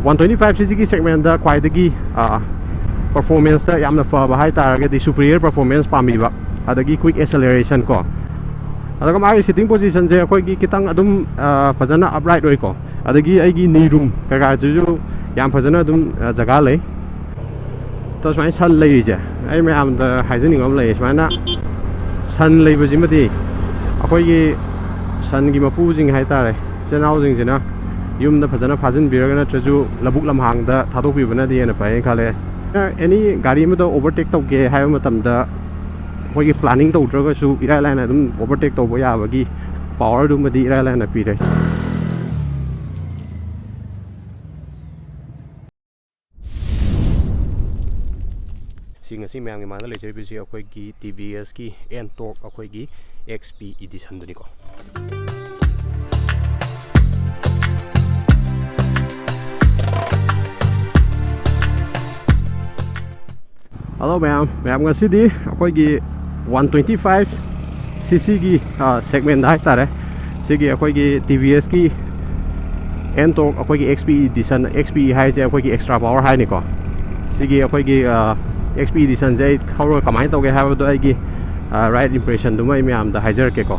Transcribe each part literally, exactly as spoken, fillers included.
One twenty five cc ꯒꯤ segment ꯗ ꯈ꯭ꯋꯥꯏꯗꯒꯤ performance ꯇ ꯌꯥꯝꯅ ꯐꯕ ꯍꯥꯏ ꯇꯥꯔꯒꯗꯤ superior performance ꯄꯥꯝꯕꯤꯕ, ꯑꯗꯒꯤ quick acceleration ꯀꯣ꯫ ꯑꯗꯨꯒ ꯃꯥꯒꯤ sitting position ꯁꯦ ꯑꯩꯈꯣꯏꯒꯤ ꯈꯤꯇꯪ ꯑꯗꯨꯝ ꯐꯖꯅ upright ꯑꯣꯏꯀꯣ꯫ ꯑꯗꯒꯤ ꯑꯩꯒꯤ knee room ꯀꯩꯀꯥꯁꯤꯁꯨ ꯌꯥꯝ ꯐꯖꯅ ꯑꯗꯨꯝ ꯖꯒꯥ ꯂꯩ꯫ ꯑꯗꯣ ꯁꯨꯃꯥꯏꯅ sun ꯂꯩꯔꯤꯁꯦ ꯑꯩ ꯃꯌꯥꯝꯗ ꯍꯥꯏꯖꯅꯤꯡꯕ ꯑꯃ ꯂꯩ꯫ ꯁꯨꯃꯥꯏꯅ sun ꯂꯩꯕꯁꯤꯃꯗꯤ ꯑꯩꯈꯣꯏꯒꯤ sun ꯒꯤ ꯃꯄꯨꯁꯤꯡ ꯍꯥꯏꯇꯥꯔꯦ, ꯏꯆꯤꯜ ꯏꯅꯥꯎꯁꯤꯡꯁꯤꯅ ꯌꯨꯝꯗ ꯐꯖꯅ ꯐꯥꯖꯤꯟꯕꯤꯔꯒ ꯅꯠꯇ꯭ꯔꯁꯨ ꯂꯧꯕꯨꯛ ꯂꯝꯍꯥꯡꯗ ꯊꯥꯗꯣꯛꯄꯤꯕꯅꯗꯤ ꯍꯦꯟꯅ ꯐꯩꯅ ꯈꯜꯂꯦ꯫ Any ꯒꯥꯔꯤ ꯑꯃꯗ overtake ꯇꯧꯒꯦ ꯍꯥꯏꯕ ꯃꯇꯝꯗ ꯑꯩꯈꯣꯏꯒꯤ planning ꯇꯧꯗ꯭ꯔꯒꯁꯨ ꯏꯔꯥꯏ ꯂꯥꯏꯅ ꯑꯗꯨꯝ overtake ꯇꯧꯕ ꯌꯥꯕꯒꯤ power ꯗꯨꯃꯗꯤ ꯏꯔꯥꯏ ꯂꯥꯏꯅ ꯄꯤꯔꯦ꯫ ꯁꯤ ꯉꯁꯤ ꯃꯌꯥꯝꯒꯤ ꯃꯥꯡꯗ ꯂꯩꯖꯔꯤꯕꯁꯤ ꯑꯩꯈꯣꯏꯒꯤ T V S ꯀꯤ Ntorq ꯑꯩꯈꯣꯏꯒꯤ X P edition ꯗꯨꯅꯤꯀꯣ꯫ Hello ꯃꯌꯥꯝ, ꯃꯌꯥꯝ ꯉꯁꯤꯗꯤ ꯑꯩꯈꯣꯏꯒꯤ one twenty five cc ꯒꯤ segment ꯍꯥꯏꯇꯥꯔꯦ, ꯁꯤꯒꯤ ꯑꯩꯈꯣꯏꯒꯤ T V S ꯀꯤ Ntorq ꯑꯩꯈꯣꯏꯒꯤ X P edition, X P ꯍꯥꯏꯁꯦ ꯑꯩꯈꯣꯏꯒꯤ extra power ꯍꯥꯏꯅꯤꯀꯣ꯫ ꯁꯤꯒꯤ ꯑꯩꯈꯣꯏꯒꯤ X P edition ꯁꯦ ꯑꯩ ꯊꯧꯔꯒ ꯀꯃꯥꯏꯅ ꯇꯧꯒꯦ ꯍꯥꯏꯕꯗꯣ ꯑꯩꯒꯤ ride impression ꯗꯨꯃ ꯑꯩ ꯃꯌꯥꯝꯗ ꯍꯥꯏꯖꯔꯛꯀꯦꯀꯣ꯫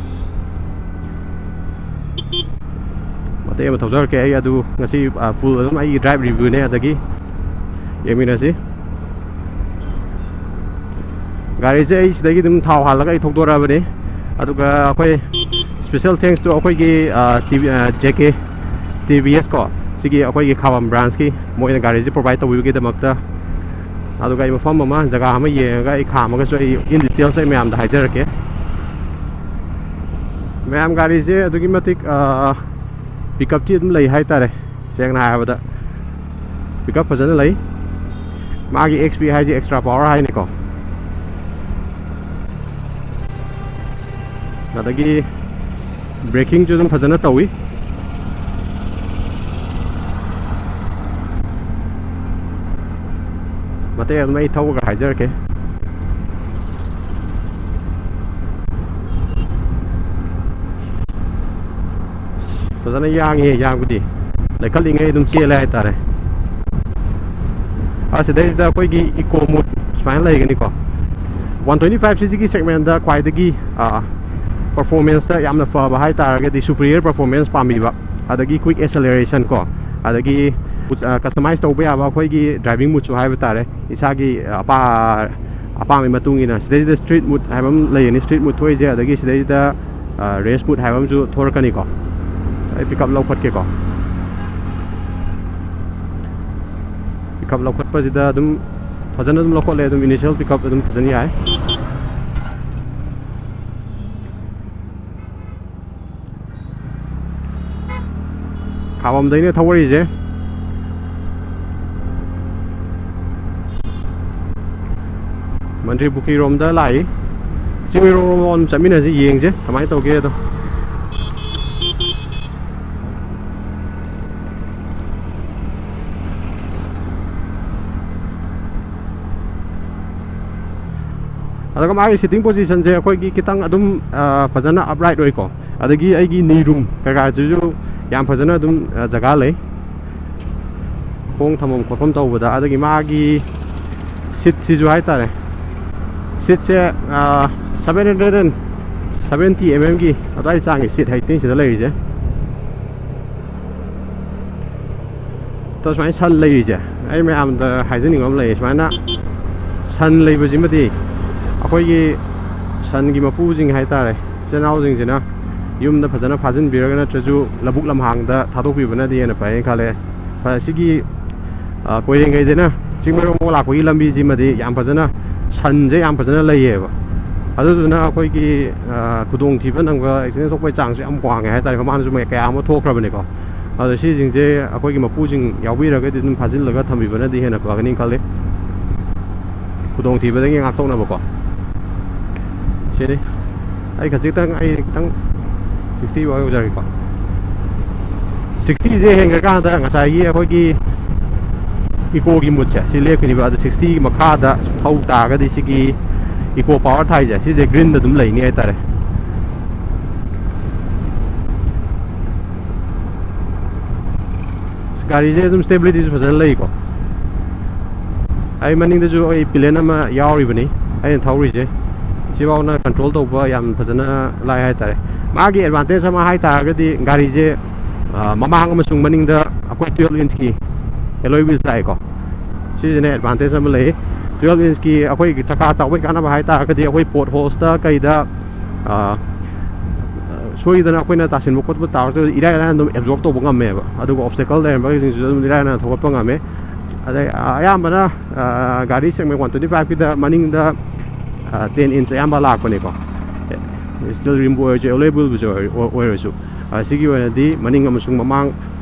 ꯃꯇꯦꯛ ꯑꯃ ꯊꯧꯖꯔꯛꯀꯦ ꯑꯩ, ꯑꯗꯨ ꯉꯁꯤ full ꯑꯗꯨꯝ ꯑꯩꯒꯤ drive review ꯅꯦ, ꯑꯗꯒꯤ ꯌꯦꯡꯃꯤꯟꯅꯁꯤ꯫ ꯒꯥꯔꯤꯁꯦ ꯑꯩ ꯁꯤꯗꯒꯤ ꯑꯗꯨꯝ ꯊꯥꯎ ꯍꯥꯜꯂꯒ ꯑꯩ ꯊꯧꯗꯣꯔꯛꯑꯕꯅꯤ꯫ ꯑꯗꯨꯒ ꯑꯩꯈꯣꯏ special thanks to ꯑꯩꯈꯣꯏꯒꯤ T V, J K T V S ꯀꯣ, ꯁꯤꯒꯤ ꯑꯩꯈꯣꯏꯒꯤ ꯈꯥꯕꯝ branch ꯀꯤ ꯃꯣꯏꯅ ꯒꯥꯔꯤꯁꯦ provide ꯇꯧꯕꯤꯕꯒꯤꯗꯃꯛꯇ꯫ ꯑꯗꯨꯒ ꯑꯩ ꯃꯐꯝ ꯑꯃ, ꯖꯒꯥ ꯑꯃ ꯌꯦꯡꯉꯒ ꯑꯩ ꯈꯥꯝꯃꯒꯁꯨ ꯑꯩ in details ꯑꯩ ꯃꯌꯥꯝꯗ ꯍꯥꯏꯖꯔꯛꯀꯦ꯫ ꯃꯌꯥꯝ, ꯒꯥꯔꯤꯁꯦ ꯑꯗꯨꯛꯀꯤ ꯃꯇꯤꯛ pickup ꯇꯤ ꯑꯗꯨꯝ ꯂꯩ ꯍꯥꯏꯇꯥꯔꯦ꯫ ꯁꯦꯡꯅ ꯍꯥꯏꯔꯕꯗ pickup ꯐꯖꯅ ꯂꯩ꯫ ꯃꯥꯒꯤ X P ꯍꯥꯏꯁꯦ extra power ꯍꯥꯏꯅꯤꯀꯣ꯫ ꯑꯗꯒꯤ braking ꯁꯨ ꯑꯗꯨꯝ ꯐꯖꯅ ꯇꯧꯏ꯫ ꯃꯇꯦꯛ ꯑꯗꯨꯝ ꯑꯩ ꯊꯧꯔꯒ ꯍꯥꯏꯖꯔꯛꯀꯦ꯫ ꯐꯖꯅ ꯌꯥꯡꯉꯦ, ꯌꯥꯡꯕꯗꯤ ꯂꯩꯈꯠꯂꯤꯉꯩ ꯑꯗꯨꯝ ꯆꯦꯜꯂꯦ ꯍꯥꯏꯇꯥꯔꯦ꯫ ꯑꯁꯤꯗꯩꯁꯤꯗ ꯑꯩꯈꯣꯏꯒꯤ ꯏꯀꯣ ꯃꯨꯠ ꯁꯨꯃꯥꯏꯅ ꯂꯩꯒꯅꯤꯀꯣ꯫ ꯋꯥꯟ ꯇ꯭ꯋꯦꯟꯇꯤ ꯐꯥꯏꯚ ꯁꯤ ꯁꯤꯒꯤ ꯁꯦꯒꯃꯦꯟꯗ ꯈ꯭ꯋꯥꯏꯗꯒꯤ ꯄꯔꯐꯣꯔꯃꯦꯟꯁꯇ ꯌꯥꯝꯅ ꯐꯕ ꯍꯥꯏ ꯇꯥꯔꯒꯗꯤ, ꯁꯨꯄꯤꯔꯤꯌꯔ ꯄꯔꯐꯣꯔꯃꯦꯟꯁ ꯄꯥꯝꯕꯤꯕ, ꯑꯗꯒꯤ ꯀ꯭ꯋꯤꯛ ꯑꯦꯁꯦꯂꯔꯦꯁꯟ ꯀꯣ, ꯑꯗꯒꯤ ꯀꯁꯇꯃꯥꯏꯁ ꯇꯧꯕ ꯌꯥꯕ ꯑꯩꯈꯣꯏꯒꯤ ꯗ꯭ꯔꯥꯏꯚꯤꯡ ꯃꯨꯠꯁꯨ ꯍꯥꯏꯕ ꯇꯥꯔꯦ, ꯏꯁꯥꯒꯤ ꯑꯄꯥ ꯑꯄꯥꯝꯕꯒꯤ ꯃꯇꯨꯡ ꯏꯟꯅ꯫ ꯁꯤꯗꯩꯁꯤꯗ ꯁ꯭ꯇ꯭ꯔꯤꯠ ꯃꯨꯠ ꯍꯥꯏꯕ ꯑꯃ ꯂꯩꯒꯅꯤ, ꯁ꯭ꯇ꯭ꯔꯤꯠ ꯃꯨꯠ ꯊꯣꯛꯏꯁꯦ, ꯑꯗꯒꯤ ꯁꯤꯗꯩꯁꯤꯗ ꯔꯦꯁ ꯃꯨꯠ ꯍꯥꯏꯕ ꯑꯃꯁꯨ ꯊꯣꯔꯛꯀꯅꯤꯀꯣ꯫ ꯑꯩ ꯄꯤꯛꯑꯞ ꯂꯧꯈꯠꯀꯦꯀꯣ꯫ ꯄꯤꯛꯑꯞ ꯂꯧꯈꯠꯄꯁꯤꯗ ꯑꯗꯨꯝ ꯐꯖꯅ ꯑꯗꯨꯝ ꯂꯧꯈꯠꯂꯦ, ꯑꯗꯨꯝ ꯏꯅꯤꯁꯤꯌꯦꯜ ꯄꯤꯛꯑꯞ ꯑꯗꯨꯝ ꯐꯖꯅ ꯌꯥꯏ꯫ ꯈꯥꯕꯝꯗꯩꯅ ꯊꯧꯔꯛꯏꯁꯦ꯫ ꯃꯟꯇ꯭ꯔꯤ ꯄꯨꯈ꯭ꯔꯤꯔꯣꯝꯗ ꯂꯥꯛꯏ꯫ ꯆꯤꯡꯃꯩꯔꯣꯡ ꯂꯣꯝ ꯆꯠꯃꯤꯟꯅꯁꯤ, ꯌꯦꯡꯁꯦ ꯀꯃꯥꯏꯅ ꯇꯧꯒꯦꯗꯣ꯫ ꯑꯗꯨꯒ ꯃꯥꯒꯤ ꯁꯤꯇꯤꯡ ꯄꯣꯖꯤꯁꯟꯁꯦ ꯑꯩꯈꯣꯏꯒꯤ ꯈꯤꯇꯪ ꯑꯗꯨꯝ, ꯑ, ꯐꯖꯅ ꯑꯞꯔꯥꯏꯠ ꯑꯣꯏꯀꯣ꯫ ꯑꯗꯒꯤ ꯑꯩꯒꯤ ꯅꯤ ꯔꯨꯝ ꯀꯩꯀꯥꯁꯤꯁꯨ ꯌꯥꯝ ꯐꯖꯅ ꯑꯗꯨꯝ, ꯑ, ꯖꯒꯥ ꯂꯩ꯫ ꯈꯣꯡ ꯊꯝꯐꯝ ꯈꯣꯠꯐꯝ ꯇꯧꯕꯗ꯫ ꯑꯗꯒꯤ ꯃꯥꯒꯤ ꯁꯤꯠꯁꯤꯁꯨ ꯍꯥꯏꯇꯥꯔꯦ, ꯁꯤꯠꯁꯦ, ꯑ, seven hundred and seventy mm ꯒꯤ ꯑꯗꯨꯋꯥꯏ ꯆꯥꯡꯒꯤ ꯁꯤꯠ ꯍꯥꯏꯇꯤꯡ ꯁꯤꯗ ꯂꯩꯔꯤꯁꯦ꯫ ꯑꯗꯣ ꯁꯨꯃꯥꯏꯅ ꯁꯟ ꯂꯩꯔꯤꯁꯦ, ꯑꯩ ꯃꯌꯥꯝꯗ ꯍꯥꯏꯖꯅꯤꯡꯕ ꯑꯃ ꯂꯩꯌꯦ꯫ ꯁꯨꯃꯥꯏꯅ ꯁꯟ ꯂꯩꯕꯁꯤꯃꯗꯤ ꯑꯩꯈꯣꯏꯒꯤ ꯁꯟꯒꯤ ꯃꯄꯨꯁꯤꯡ ꯍꯥꯏꯇꯥꯔꯦ, ꯏꯆꯤꯜ ꯏꯅꯥꯎꯁꯤꯡꯁꯤꯅ ꯌꯨꯝꯗ ꯐꯖꯅ ꯐꯥꯖꯤꯟꯕꯤꯔꯒ, ꯅꯠꯇ꯭ꯔꯁꯨ ꯂꯧꯕꯨꯛ ꯂꯝꯍꯥꯡꯗ ꯊꯥꯗꯣꯛꯄꯤꯕꯅꯗꯤ ꯍꯦꯟꯅ ꯐꯩꯌꯦꯅ ꯈꯜꯂꯦ꯫ ꯐ-, ꯁꯤꯒꯤ, ꯑ, ꯀꯣꯏꯔꯦꯡꯒꯩꯗꯅ ꯆꯤꯡꯃꯩꯔꯣꯡꯐꯥꯎ ꯂꯥꯛꯄꯒꯤ ꯂꯝꯕꯤꯁꯤꯃꯗꯤ ꯌꯥꯝ ꯐꯖꯅ, ꯁꯟꯁꯦ ꯌꯥꯝ ꯐꯖꯅ ꯂꯩꯌꯦꯕ꯫ ꯑꯗꯨꯗꯨꯅ ꯑꯩꯈꯣꯏꯒꯤ, ꯑ, ꯈꯨꯗꯣꯡꯊꯤꯕ ꯅꯪꯕ, ꯑꯦꯛꯁꯤꯗꯦꯟ ꯊꯣꯛꯄꯒꯤ ꯆꯥꯡꯁꯦ ꯌꯥꯝ ꯋꯥꯡꯉꯦ ꯍꯥꯏꯇꯥꯔꯦ, ꯃꯃꯥꯡꯗꯁꯨ ꯃꯣꯏ ꯀꯌꯥ ꯑꯃ ꯊꯣꯛꯈ꯭ꯔꯕꯅꯤꯀꯣ꯫ ꯑꯗꯣ ꯁꯤꯁꯤꯡꯁꯦ ꯑꯩꯈꯣꯏꯒꯤ ꯃꯄꯨꯁꯤꯡ ꯌꯥꯎꯕꯤꯔꯒꯗꯤ ꯑꯗꯨꯝ ꯐꯥꯖꯤꯜꯂꯒ ꯊꯝꯕꯤꯕꯅꯗꯤ ꯍꯦꯟꯅ ꯐꯒꯅꯤ ꯈꯜꯂꯤ, ꯈꯨꯗꯣꯡꯊꯤꯕꯗꯒꯤ ꯉꯥꯛꯊꯣꯛꯅꯕꯀꯣ꯫ ꯁꯤꯅꯤ꯫ ꯑꯩ ꯈꯖꯤꯛꯇꯪ, ꯑꯩ ꯈꯤꯇꯪ sixty ꯐꯥꯎ ꯌꯧꯖꯔꯒꯦꯀꯣ꯫ Sixty ꯁꯦ ꯍꯦꯟꯈ꯭ꯔꯀꯥꯟꯗ ꯉꯁꯥꯏꯒꯤ ꯑꯩꯈꯣꯏꯒꯤ ꯏꯀꯣꯒꯤ ꯃꯨꯠꯁꯦ ꯁꯤ ꯂꯦꯞꯈꯤꯅꯤꯕ꯫ ꯑꯗꯨ sixty ꯃꯈꯥꯗ ꯊꯧ ꯇꯥꯔꯒꯗꯤ ꯁꯤꯒꯤ ꯏꯀꯣ ꯄꯥꯋꯔ ꯊꯥꯏꯁꯦ ꯁꯤꯁꯦ ꯒ꯭ꯔꯤꯟꯗ ꯑꯗꯨꯝ ꯂꯩꯅꯤ ꯍꯥꯏꯇꯥꯔꯦ꯫ ꯒꯥꯔꯤꯁꯦ ꯑꯗꯨꯝ ꯁ꯭ꯇꯦꯕꯤꯂꯤꯇꯤꯁꯨ ꯐꯖꯅ ꯂꯩꯀꯣ꯫ ꯑꯩ ꯃꯅꯤꯡꯗꯁꯨ ꯑꯩ ꯄꯤꯂꯦꯟ ꯑꯃ ꯌꯥꯎꯔꯤꯕꯅꯤ, ꯑꯩꯅ ꯊꯧꯔꯤꯁꯦ꯫ ꯁꯤꯐꯥꯎꯅ ꯀꯟꯇ꯭ꯔꯣꯜ ꯇꯧꯕ ꯌꯥꯝ ꯐꯖꯅ ꯂꯥꯏ ꯍꯥꯏꯇꯥꯔꯦ꯫ ꯃꯥꯒꯤ ꯑꯦꯗꯚꯥꯟꯇꯦꯖ ꯑꯃ ꯍꯥꯏꯇꯥꯔꯒꯗꯤ ꯒꯥꯔꯤꯁꯦ, ꯑ, ꯃꯃꯥꯡ ꯑꯃꯁꯨꯡ ꯃꯅꯤꯡꯗ ꯑꯩꯈꯣꯏ ꯇꯨꯌꯦꯜꯞ ꯏꯟꯆꯀꯤ ꯑꯦꯂꯣꯏ ꯋꯤꯜꯁ ꯂꯥꯛꯑꯦꯀꯣ꯫ ꯁꯤꯁꯤꯅ ꯑꯦꯗꯚꯥꯟꯇꯦꯖ ꯑꯃ ꯂꯩ꯫ ꯇꯨꯌꯦꯜꯞ ꯏꯟꯆꯀꯤ ꯑꯩꯈꯣꯏꯒꯤ ꯆꯀꯥ ꯆꯥꯎꯕꯒꯤ ꯀꯥꯟꯅꯕ ꯍꯥꯏꯇꯥꯔꯒꯗꯤ ꯑꯩꯈꯣꯏ ꯄꯣꯠ ꯍꯣꯜꯁꯇ ꯀꯩꯗ, ꯑ, ꯁꯣꯏꯗꯅ ꯑꯩꯈꯣꯏꯅ ꯇꯥꯁꯤꯟꯕ ꯈꯣꯠꯄ ꯇꯥꯔꯒꯁꯨ ꯏꯔꯥꯏ ꯂꯥꯏꯅ ꯑꯗꯨꯝ ꯑꯦꯕꯖꯣꯔꯕ ꯇꯧꯕ ꯉꯝꯃꯦꯕ꯫ ꯑꯗꯨꯒ ꯑꯣꯕꯁꯇꯦꯀꯜ ꯂꯩꯔꯝꯕꯁꯤꯡꯁꯨ ꯑꯗꯨꯝ ꯏꯔꯥꯏ ꯂꯥꯏꯅ ꯊꯧꯒꯠꯄ ꯉꯝꯃꯦ꯫ ꯑꯗꯩ, ꯑ, ꯑꯌꯥꯝꯕꯅ, ꯑ, ꯒꯥꯔꯤ ꯁꯦꯒꯃꯦꯟ ꯋꯥꯟ ꯇ꯭ꯋꯦꯟꯇꯤ ꯐꯥꯏꯚꯀꯤꯗ ꯃꯅꯤꯡꯗ, ꯑ, ꯇꯦꯟ ꯏꯟꯆ ꯑꯌꯥꯝꯕ ꯂꯥꯛꯄꯅꯤꯀꯣ꯫ ꯁ꯭ꯇꯤꯜ ꯔꯤꯝꯕꯨ ꯑꯣꯏꯔꯁꯨ, ꯑꯦꯂꯣꯏ ꯋꯤꯜꯕꯨꯁꯨ ꯑꯣꯏ-, ꯑꯣꯏꯔꯁꯨ꯫ ꯑ, ꯁꯤꯒꯤ ꯑꯣꯏꯅꯗꯤ ꯃꯅꯤꯡ ꯑꯃꯁꯨꯡ ꯃꯃꯥꯡ,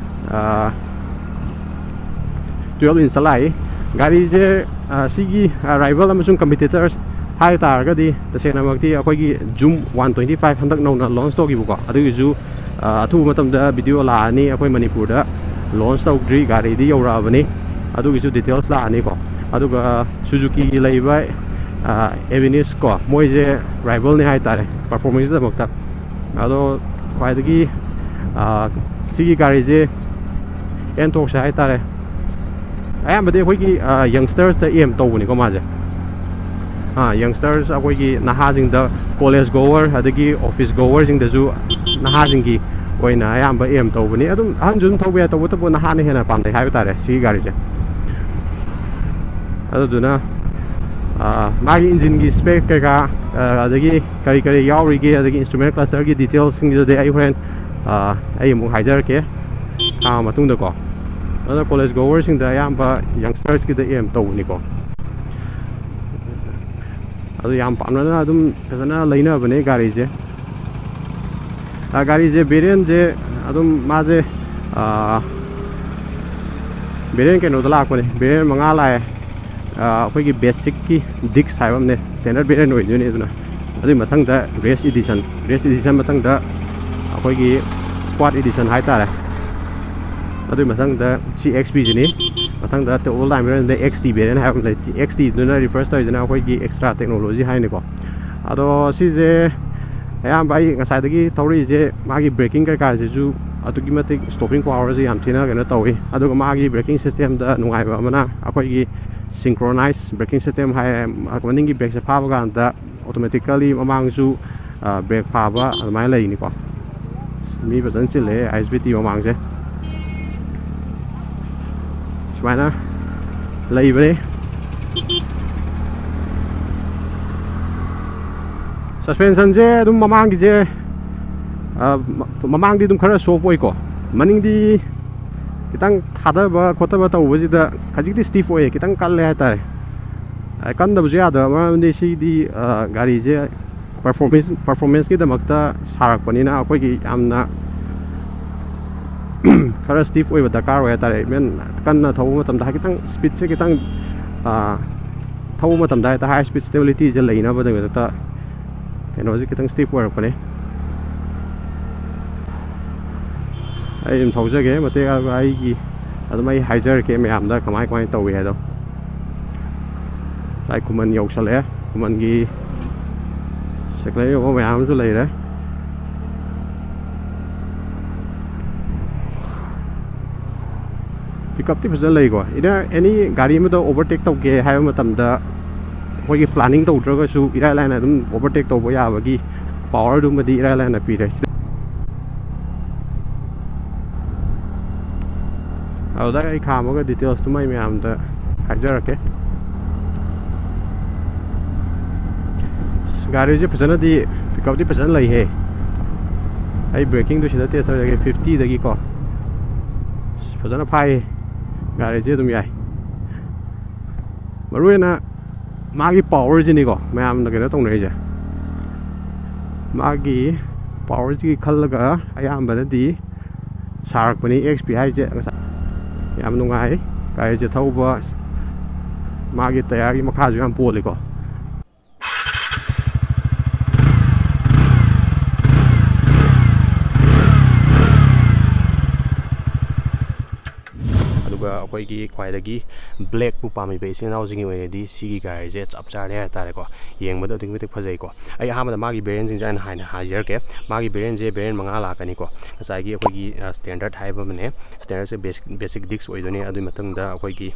ꯑ, ꯇꯨꯌꯦꯜꯞ ꯏꯟꯆꯇ ꯂꯥꯛꯏ꯫ ꯒꯥꯔꯤꯁꯦ, ꯑ, ꯁꯤꯒꯤ, ꯑ, ꯔꯥꯏꯕꯦꯜ ꯑꯃꯁꯨꯡ ꯀꯝꯄꯤꯇꯤꯇꯔꯁ ꯍꯥꯏ ꯇꯥꯔꯒꯗꯤ ꯇꯁꯦꯡꯅꯃꯛꯇꯤ ꯑꯩꯈꯣꯏꯒꯤ ꯖꯨꯝ ꯋꯥꯟ ꯇ꯭ꯋꯦꯟꯇꯤ ꯐꯥꯏꯚ ꯍꯟꯗꯛ ꯅꯧꯅ ꯂꯣꯟꯁ ꯇꯧꯈꯤꯕꯀꯣ, ꯑꯗꯨꯒꯤꯁꯨ, ꯑ, ꯑꯊꯨꯕ ꯃꯇꯝꯗ ꯚꯤꯗꯤꯑꯣ ꯂꯥꯛꯑꯅꯤ꯫ ꯑꯩꯈꯣꯏ ꯃꯅꯤꯄꯨꯔꯗ ꯂꯣꯟꯁ ꯇꯧꯗ꯭ꯔꯤ, ꯒꯥꯔꯤꯗꯤ ꯌꯧꯔꯛꯑꯕꯅꯤ, ꯑꯗꯨꯒꯤꯁꯨ ꯗꯤꯇꯦꯜꯁ ꯂꯥꯛꯑꯅꯤꯀꯣ꯫ ꯑꯗꯨꯒ ꯁꯨꯖꯨꯀꯤꯒꯤ ꯂꯩꯕ, ꯑ, ꯑꯦꯚꯤꯅꯤꯁ ꯀꯣ, ꯃꯣꯏꯁꯦ ꯔꯥꯏꯕꯦꯜꯅꯤ ꯍꯥꯏꯇꯥꯔꯦ ꯄꯔꯐꯣꯔꯃꯦꯟꯁꯀꯤꯗꯃꯛꯇ꯫ ꯑꯗꯣ ꯈ꯭ꯋꯥꯏꯗꯒꯤ, ꯑ, ꯁꯤꯒꯤ ꯒꯥꯔꯤꯁꯦ ꯑꯦꯟ ꯇꯣꯛꯁ ꯍꯥꯏꯇꯥꯔꯦ꯫ ꯑꯌꯥꯝꯕꯗꯤ ꯑꯩꯈꯣꯏꯒꯤ, ꯑ, ꯌꯪꯁꯇꯔꯁꯇ ꯑꯦꯝ ꯇꯧꯕꯅꯤꯀꯣ ꯃꯥꯁꯦ꯫ ꯑ, ꯌꯪꯁꯇꯔꯁ ꯑꯩꯈꯣꯏꯒꯤ ꯅꯍꯥꯁꯤꯡꯗ, ꯀꯣꯂꯦꯖ ꯒꯣꯋꯔ ꯑꯗꯒꯤ ꯑꯣꯐꯤꯁ ꯒꯣꯋꯔꯁꯤꯡꯗꯁꯨ ꯅꯍꯥꯁꯤꯡꯒꯤ ꯑꯣꯏꯅ ꯑꯌꯥꯝꯕ ꯑꯦꯝ ꯇꯧꯕꯅꯤ꯫ ꯑꯗꯨꯝ ꯑꯍꯟꯁꯨ ꯑꯗꯨꯝ ꯊꯧꯕ ꯌꯥꯏ, ꯇꯧꯕꯇꯕꯨ ꯅꯍꯥꯅ ꯍꯦꯟꯅ ꯄꯥꯝꯅꯩ ꯍꯥꯏꯕ ꯇꯥꯔꯦ ꯁꯤꯒꯤ ꯒꯥꯔꯤꯁꯦ꯫ ꯑꯗꯨꯗꯨꯅ, ꯑ, ꯃꯥꯒꯤ ꯏꯟꯖꯤꯟꯒꯤ ꯁ꯭ꯄꯦꯛ ꯀꯩꯀꯥ, ꯑ, ꯑꯗꯒꯤ ꯀꯔꯤ ꯀꯔꯤ ꯌꯥꯎꯔꯤꯒꯦ, ꯑꯗꯒꯤ ꯏꯟꯁꯇ꯭ꯔꯨꯃꯦꯟ ꯀ꯭ꯂꯁꯇꯔꯒꯤ ꯗꯤꯇꯦꯜꯁꯤꯡꯗꯨꯗꯤ ꯑꯩ ꯍꯣꯔꯦꯟ, ꯑ, ꯑꯩ ꯑꯃꯨꯛ ꯍꯥꯏꯖꯔꯛꯀꯦ꯫ ꯊꯥ ꯃꯇꯨꯡꯗꯀꯣ꯫ ꯑꯗꯣ ꯀꯣꯂꯦꯖ ꯒꯣꯋꯔꯁꯤꯡꯗ ꯑꯌꯥꯝꯕ ꯌꯪꯁꯇꯔꯁꯀꯤꯗ ꯑꯦꯝ ꯇꯧꯕꯅꯤꯀꯣ꯫ ꯑꯗꯨ ꯌꯥꯝ ꯄꯥꯝꯅꯅ ꯑꯗꯨꯝ ꯐꯖꯅ ꯂꯩꯅꯕꯅꯦ ꯒꯥꯔꯤꯁꯦ꯫ ꯑ, ꯒꯥꯔꯤꯁꯦ ꯚꯦꯔꯤꯌꯟꯁꯦ ꯑꯗꯨꯝ ꯃꯥꯁꯦ, ꯑ, ꯚꯦꯔꯤꯌꯟ ꯀꯩꯅꯣꯗ ꯂꯥꯛꯄꯅꯦ, ꯚꯦꯔꯤꯌꯟ ꯃꯉꯥ ꯂꯥꯛꯑꯦ꯫ ꯑ, ꯑꯩꯈꯣꯏꯒꯤ ꯕꯦꯁꯤꯛꯀꯤ ꯗꯤꯛꯁ ꯍꯥꯏꯕ ꯑꯃꯅꯦ, ꯁ꯭ꯇꯦꯟꯗꯔꯠ ꯚꯦꯔꯤꯌꯟ ꯑꯣꯏꯗꯣꯏꯅꯦ꯫ ꯑꯗꯨꯅ ꯑꯗꯨꯒꯤ ꯃꯊꯪꯗ ꯔꯦꯁ ꯏꯗꯤꯁꯟ, ꯔꯦꯁ ꯏꯗꯤꯁꯟ ꯃꯊꯪꯗ ꯑꯩꯈꯣꯏꯒꯤ ꯁ꯭ꯀ꯭ꯋꯥꯠ ꯏꯗꯤꯁꯟ ꯍꯥꯏꯇꯥꯔꯦ꯫ ꯑꯗꯨꯒꯤ ꯃꯊꯪꯗ ꯁꯤ ꯑꯦꯛꯁ ꯄꯤꯁꯤꯅꯤ꯫ ꯃꯊꯪꯗ ꯑꯣꯜ ꯇꯥꯏꯝ ꯚꯦꯔꯤꯌꯟꯗ ꯑꯦꯛꯁ ꯇꯤ ꯚꯦꯔꯤꯌꯟ ꯍꯥꯏꯕ ꯑꯃ ꯂꯩ꯫ ꯑꯦꯛꯁ ꯇꯤꯗꯨꯅ ꯔꯤꯐꯔ ꯇꯧꯔꯤꯁꯤꯅ ꯑꯩꯈꯣꯏꯒꯤ ꯑꯦꯛꯁꯇ꯭ꯔꯥ ꯇꯦꯛꯅꯣꯂꯣꯖꯤ ꯍꯥꯏꯅꯤꯀꯣ꯫ ꯑꯗꯣ ꯁꯤꯁꯦ ꯑꯌꯥꯝꯕ ꯑꯩ ꯉꯁꯥꯏꯗꯒꯤ ꯊꯧꯔꯛꯏꯁꯦ, ꯃꯥꯒꯤ ꯕ꯭ꯔꯦꯀꯤꯡ ꯀꯩꯀꯥꯁꯤꯁꯨ ꯑꯗꯨꯛꯀꯤ ꯃꯇꯤꯛ stopping powerꯁꯦ ꯌꯥꯝ ꯊꯤꯅ ꯀꯩꯅꯣ ꯇꯧꯏ꯫ ꯑꯗꯨꯒ ꯃꯥꯒꯤ braking systemꯗ ꯅꯨꯡꯉꯥꯏꯕ ꯑꯃꯅ, ꯑꯩꯈꯣꯏꯒꯤ synchronized braking system ꯍꯥꯏ, ꯃꯅꯤꯡꯒꯤ brakeꯁꯦ ꯐꯥꯕ ꯀꯥꯟꯗ automatically ꯃꯃꯥꯡꯁꯨ brake ꯐꯥꯕ ꯑꯗꯨꯃꯥꯏꯅ ꯂꯩꯅꯤꯀꯣ꯫ ꯃꯤ ꯐꯖꯅ ꯆꯤꯜꯂꯦ ISBT ꯃꯃꯥꯡꯁꯦ꯫ ꯁꯨꯃꯥꯏꯅ ꯂꯩꯕꯅꯦ꯫ Suspensionꯁꯦ ꯑꯗꯨꯝ ꯃꯃꯥꯡꯒꯤꯁꯦ, ꯃꯃꯥꯡꯗꯤ ꯑꯗꯨꯝ ꯈꯔ soft ꯑꯣꯏꯀꯣ, ꯃꯅꯤꯡꯗꯤ ꯈꯤꯇꯪ ꯊꯥꯗꯕ ꯈꯣꯠꯇꯕ ꯇꯧꯕꯁꯤꯗ ꯈꯖꯤꯛꯇꯤ stiff ꯑꯣꯏꯌꯦ, ꯈꯤꯇꯪ ꯀꯜꯂꯦ ꯍꯥꯏꯇꯥꯔꯦ꯫ ꯀꯟꯗꯕꯁꯨ ꯌꯥꯗꯕ ꯃꯔꯝꯗꯤ ꯁꯤꯗꯤ ꯒꯥꯔꯤꯁꯦ performance performanceꯀꯤꯗꯃꯛꯇ ꯁꯥꯔꯛꯄꯅꯤꯅ ꯑꯩꯈꯣꯏꯒꯤ ꯌꯥꯝꯅ ꯈꯔ stiff ꯑꯣꯏꯕ ꯗꯔꯀꯥꯔ ꯑꯣꯏ ꯍꯥꯏꯇꯥꯔꯦ꯫ Even ꯀꯟꯅ ꯊꯧꯕ ꯃꯇꯝꯗ ꯈꯤꯇꯪ speedꯁꯦ ꯈꯤꯇꯪ ꯊꯧꯕ ꯃꯇꯝꯗ ꯍꯥꯏꯇꯥꯔꯦ, high speed stabilityꯁꯦ ꯂꯩꯅꯕꯗꯃꯛꯇ ꯀꯩꯅꯣꯁꯦ ꯈꯤꯇꯪ stiff ꯑꯣꯏꯔꯛꯄꯅꯦ꯫ ꯑꯩ ꯑꯗꯨꯝ ꯊꯧꯖꯒꯦ ꯃꯇꯦꯛ ꯑꯩꯒꯤ ꯑꯗꯨꯝ ꯑꯩ ꯍꯥꯏꯖꯔꯛꯀꯦ ꯃꯌꯥꯝꯗ ꯀꯃꯥꯏ ꯀꯃꯥꯏꯅ ꯇꯧꯏ ꯍꯥꯏꯗꯣ꯫ ꯉꯁꯥꯏ ꯈꯨꯃꯟ ꯌꯧꯁꯜꯂꯛꯑꯦ꯫ ꯈꯨꯃꯟꯒꯤ ꯁꯦꯀꯂꯦꯟ ꯌꯧꯕ ꯃꯌꯥꯝ ꯑꯃꯁꯨ ꯂꯩꯔꯦ꯫ Pickupꯇꯤ ꯐꯖꯅ ꯂꯩꯀꯣ꯫ Either any ꯒꯥꯔꯤ ꯑꯃꯗ overtake ꯇꯧꯒꯦ ꯍꯥꯏꯕ ꯃꯇꯝꯗ ꯑꯩꯈꯣꯏꯒꯤ planning ꯇꯧꯗ꯭ꯔꯒꯁꯨ ꯏꯔꯥꯏ ꯂꯥꯏꯅ ꯑꯗꯨꯝ overtake ꯇꯧꯕ ꯌꯥꯕꯒꯤ powerꯗꯨꯃꯗꯤ ꯏꯔꯥꯏ ꯂꯥꯏꯅ ꯄꯤꯔꯦ꯫ ꯑꯗꯨꯗ ꯑꯩ ꯈꯥꯝꯃꯒ detailsꯇꯨꯃ ꯑꯩ ꯃꯌꯥꯝꯗ ꯍꯥꯏꯖꯔꯛꯀꯦ꯫ ꯒꯥꯔꯤꯁꯦ ꯐꯖꯅꯗꯤ, pickupꯇꯤ ꯐꯖꯅ ꯂꯩꯍꯦ꯫ ꯑꯩ brakingꯗꯨ ꯁꯤꯗ test ꯇꯧꯖꯒꯦ, fiftyꯗꯒꯤꯀꯣ꯫ ꯐꯖꯅ ꯐꯥꯏ꯫ ꯒꯥꯔꯤꯁꯦ ꯑꯗꯨꯝ ꯌꯥꯏ꯫ ꯃꯔꯨ ꯑꯣꯏꯅ ꯃꯥꯒꯤ powerꯁꯤꯅꯤꯀꯣ ꯃꯌꯥꯝꯅ ꯀꯩꯅꯣ ꯇꯧꯅꯔꯤꯁꯦ꯫ ꯃꯥꯒꯤ powerꯁꯤꯒꯤ ꯈꯜꯂꯒ ꯑꯌꯥꯝꯕꯅꯗꯤ ꯁꯥꯔꯛꯄꯅꯤ XP ꯍꯥꯏꯁꯦ꯫ ꯌꯥꯝ ꯅꯨꯡꯉꯥꯏ ꯒꯥꯔꯤꯁꯦ ꯊꯧꯕ꯫ ꯃꯥꯒꯤ tyreꯒꯤ ꯃꯈꯥꯁꯨ ꯌꯥꯝ ꯄꯣꯜꯂꯤꯀꯣ꯫ ꯑꯗꯨꯒ ꯑꯩꯈꯣꯏꯒꯤ ꯈ꯭ꯋꯥꯏꯗꯒꯤ ꯕ꯭ꯂꯦꯛꯄꯨ ꯄꯥꯝꯃꯤꯕ ꯏꯆꯤꯟ ꯏꯅꯥꯎꯁꯤꯡꯒꯤ ꯑꯣꯏꯅꯗꯤ ꯁꯤꯒꯤ ꯒꯥꯔꯤꯁꯦ ꯆꯞ ꯆꯥꯔꯦ ꯍꯥꯏꯇꯥꯔꯦꯀꯣ꯫ ꯌꯦꯡꯕꯗ ꯑꯗꯨꯛꯀꯤ ꯃꯇꯤꯛ ꯐꯖꯩꯀꯣ꯫ ꯑꯩ ꯑꯍꯥꯟꯕꯗ ꯃꯥꯒꯤ ꯚꯦꯔꯤꯌꯦꯟꯁꯤꯡꯁꯦ ꯑꯩꯅ ꯍꯥꯏꯅ ꯍꯥꯏꯖꯔꯛꯀꯦ꯫ ꯃꯥꯒꯤ ꯚꯦꯔꯤꯌꯦꯟꯁꯦ ꯚꯦꯔꯤꯌꯦꯟ ꯃꯉꯥ ꯂꯥꯛꯀꯅꯤꯀꯣ꯫ ꯉꯁꯥꯏꯒꯤ ꯑꯩꯈꯣꯏꯒꯤ ꯁ꯭ꯇꯦꯟꯗꯔꯠ ꯍꯥꯏꯕ ꯑꯃꯅꯦ, ꯁ꯭ꯇꯦꯟꯗꯔꯠꯁꯦ ꯕꯦꯁꯤꯛ ꯕꯦꯁꯤꯛ ꯗꯤꯁꯛ ꯑꯣꯏꯗꯣꯏꯅꯦ꯫ ꯑꯗꯨꯒꯤ ꯃꯊꯪꯗ ꯑꯩꯈꯣꯏꯒꯤ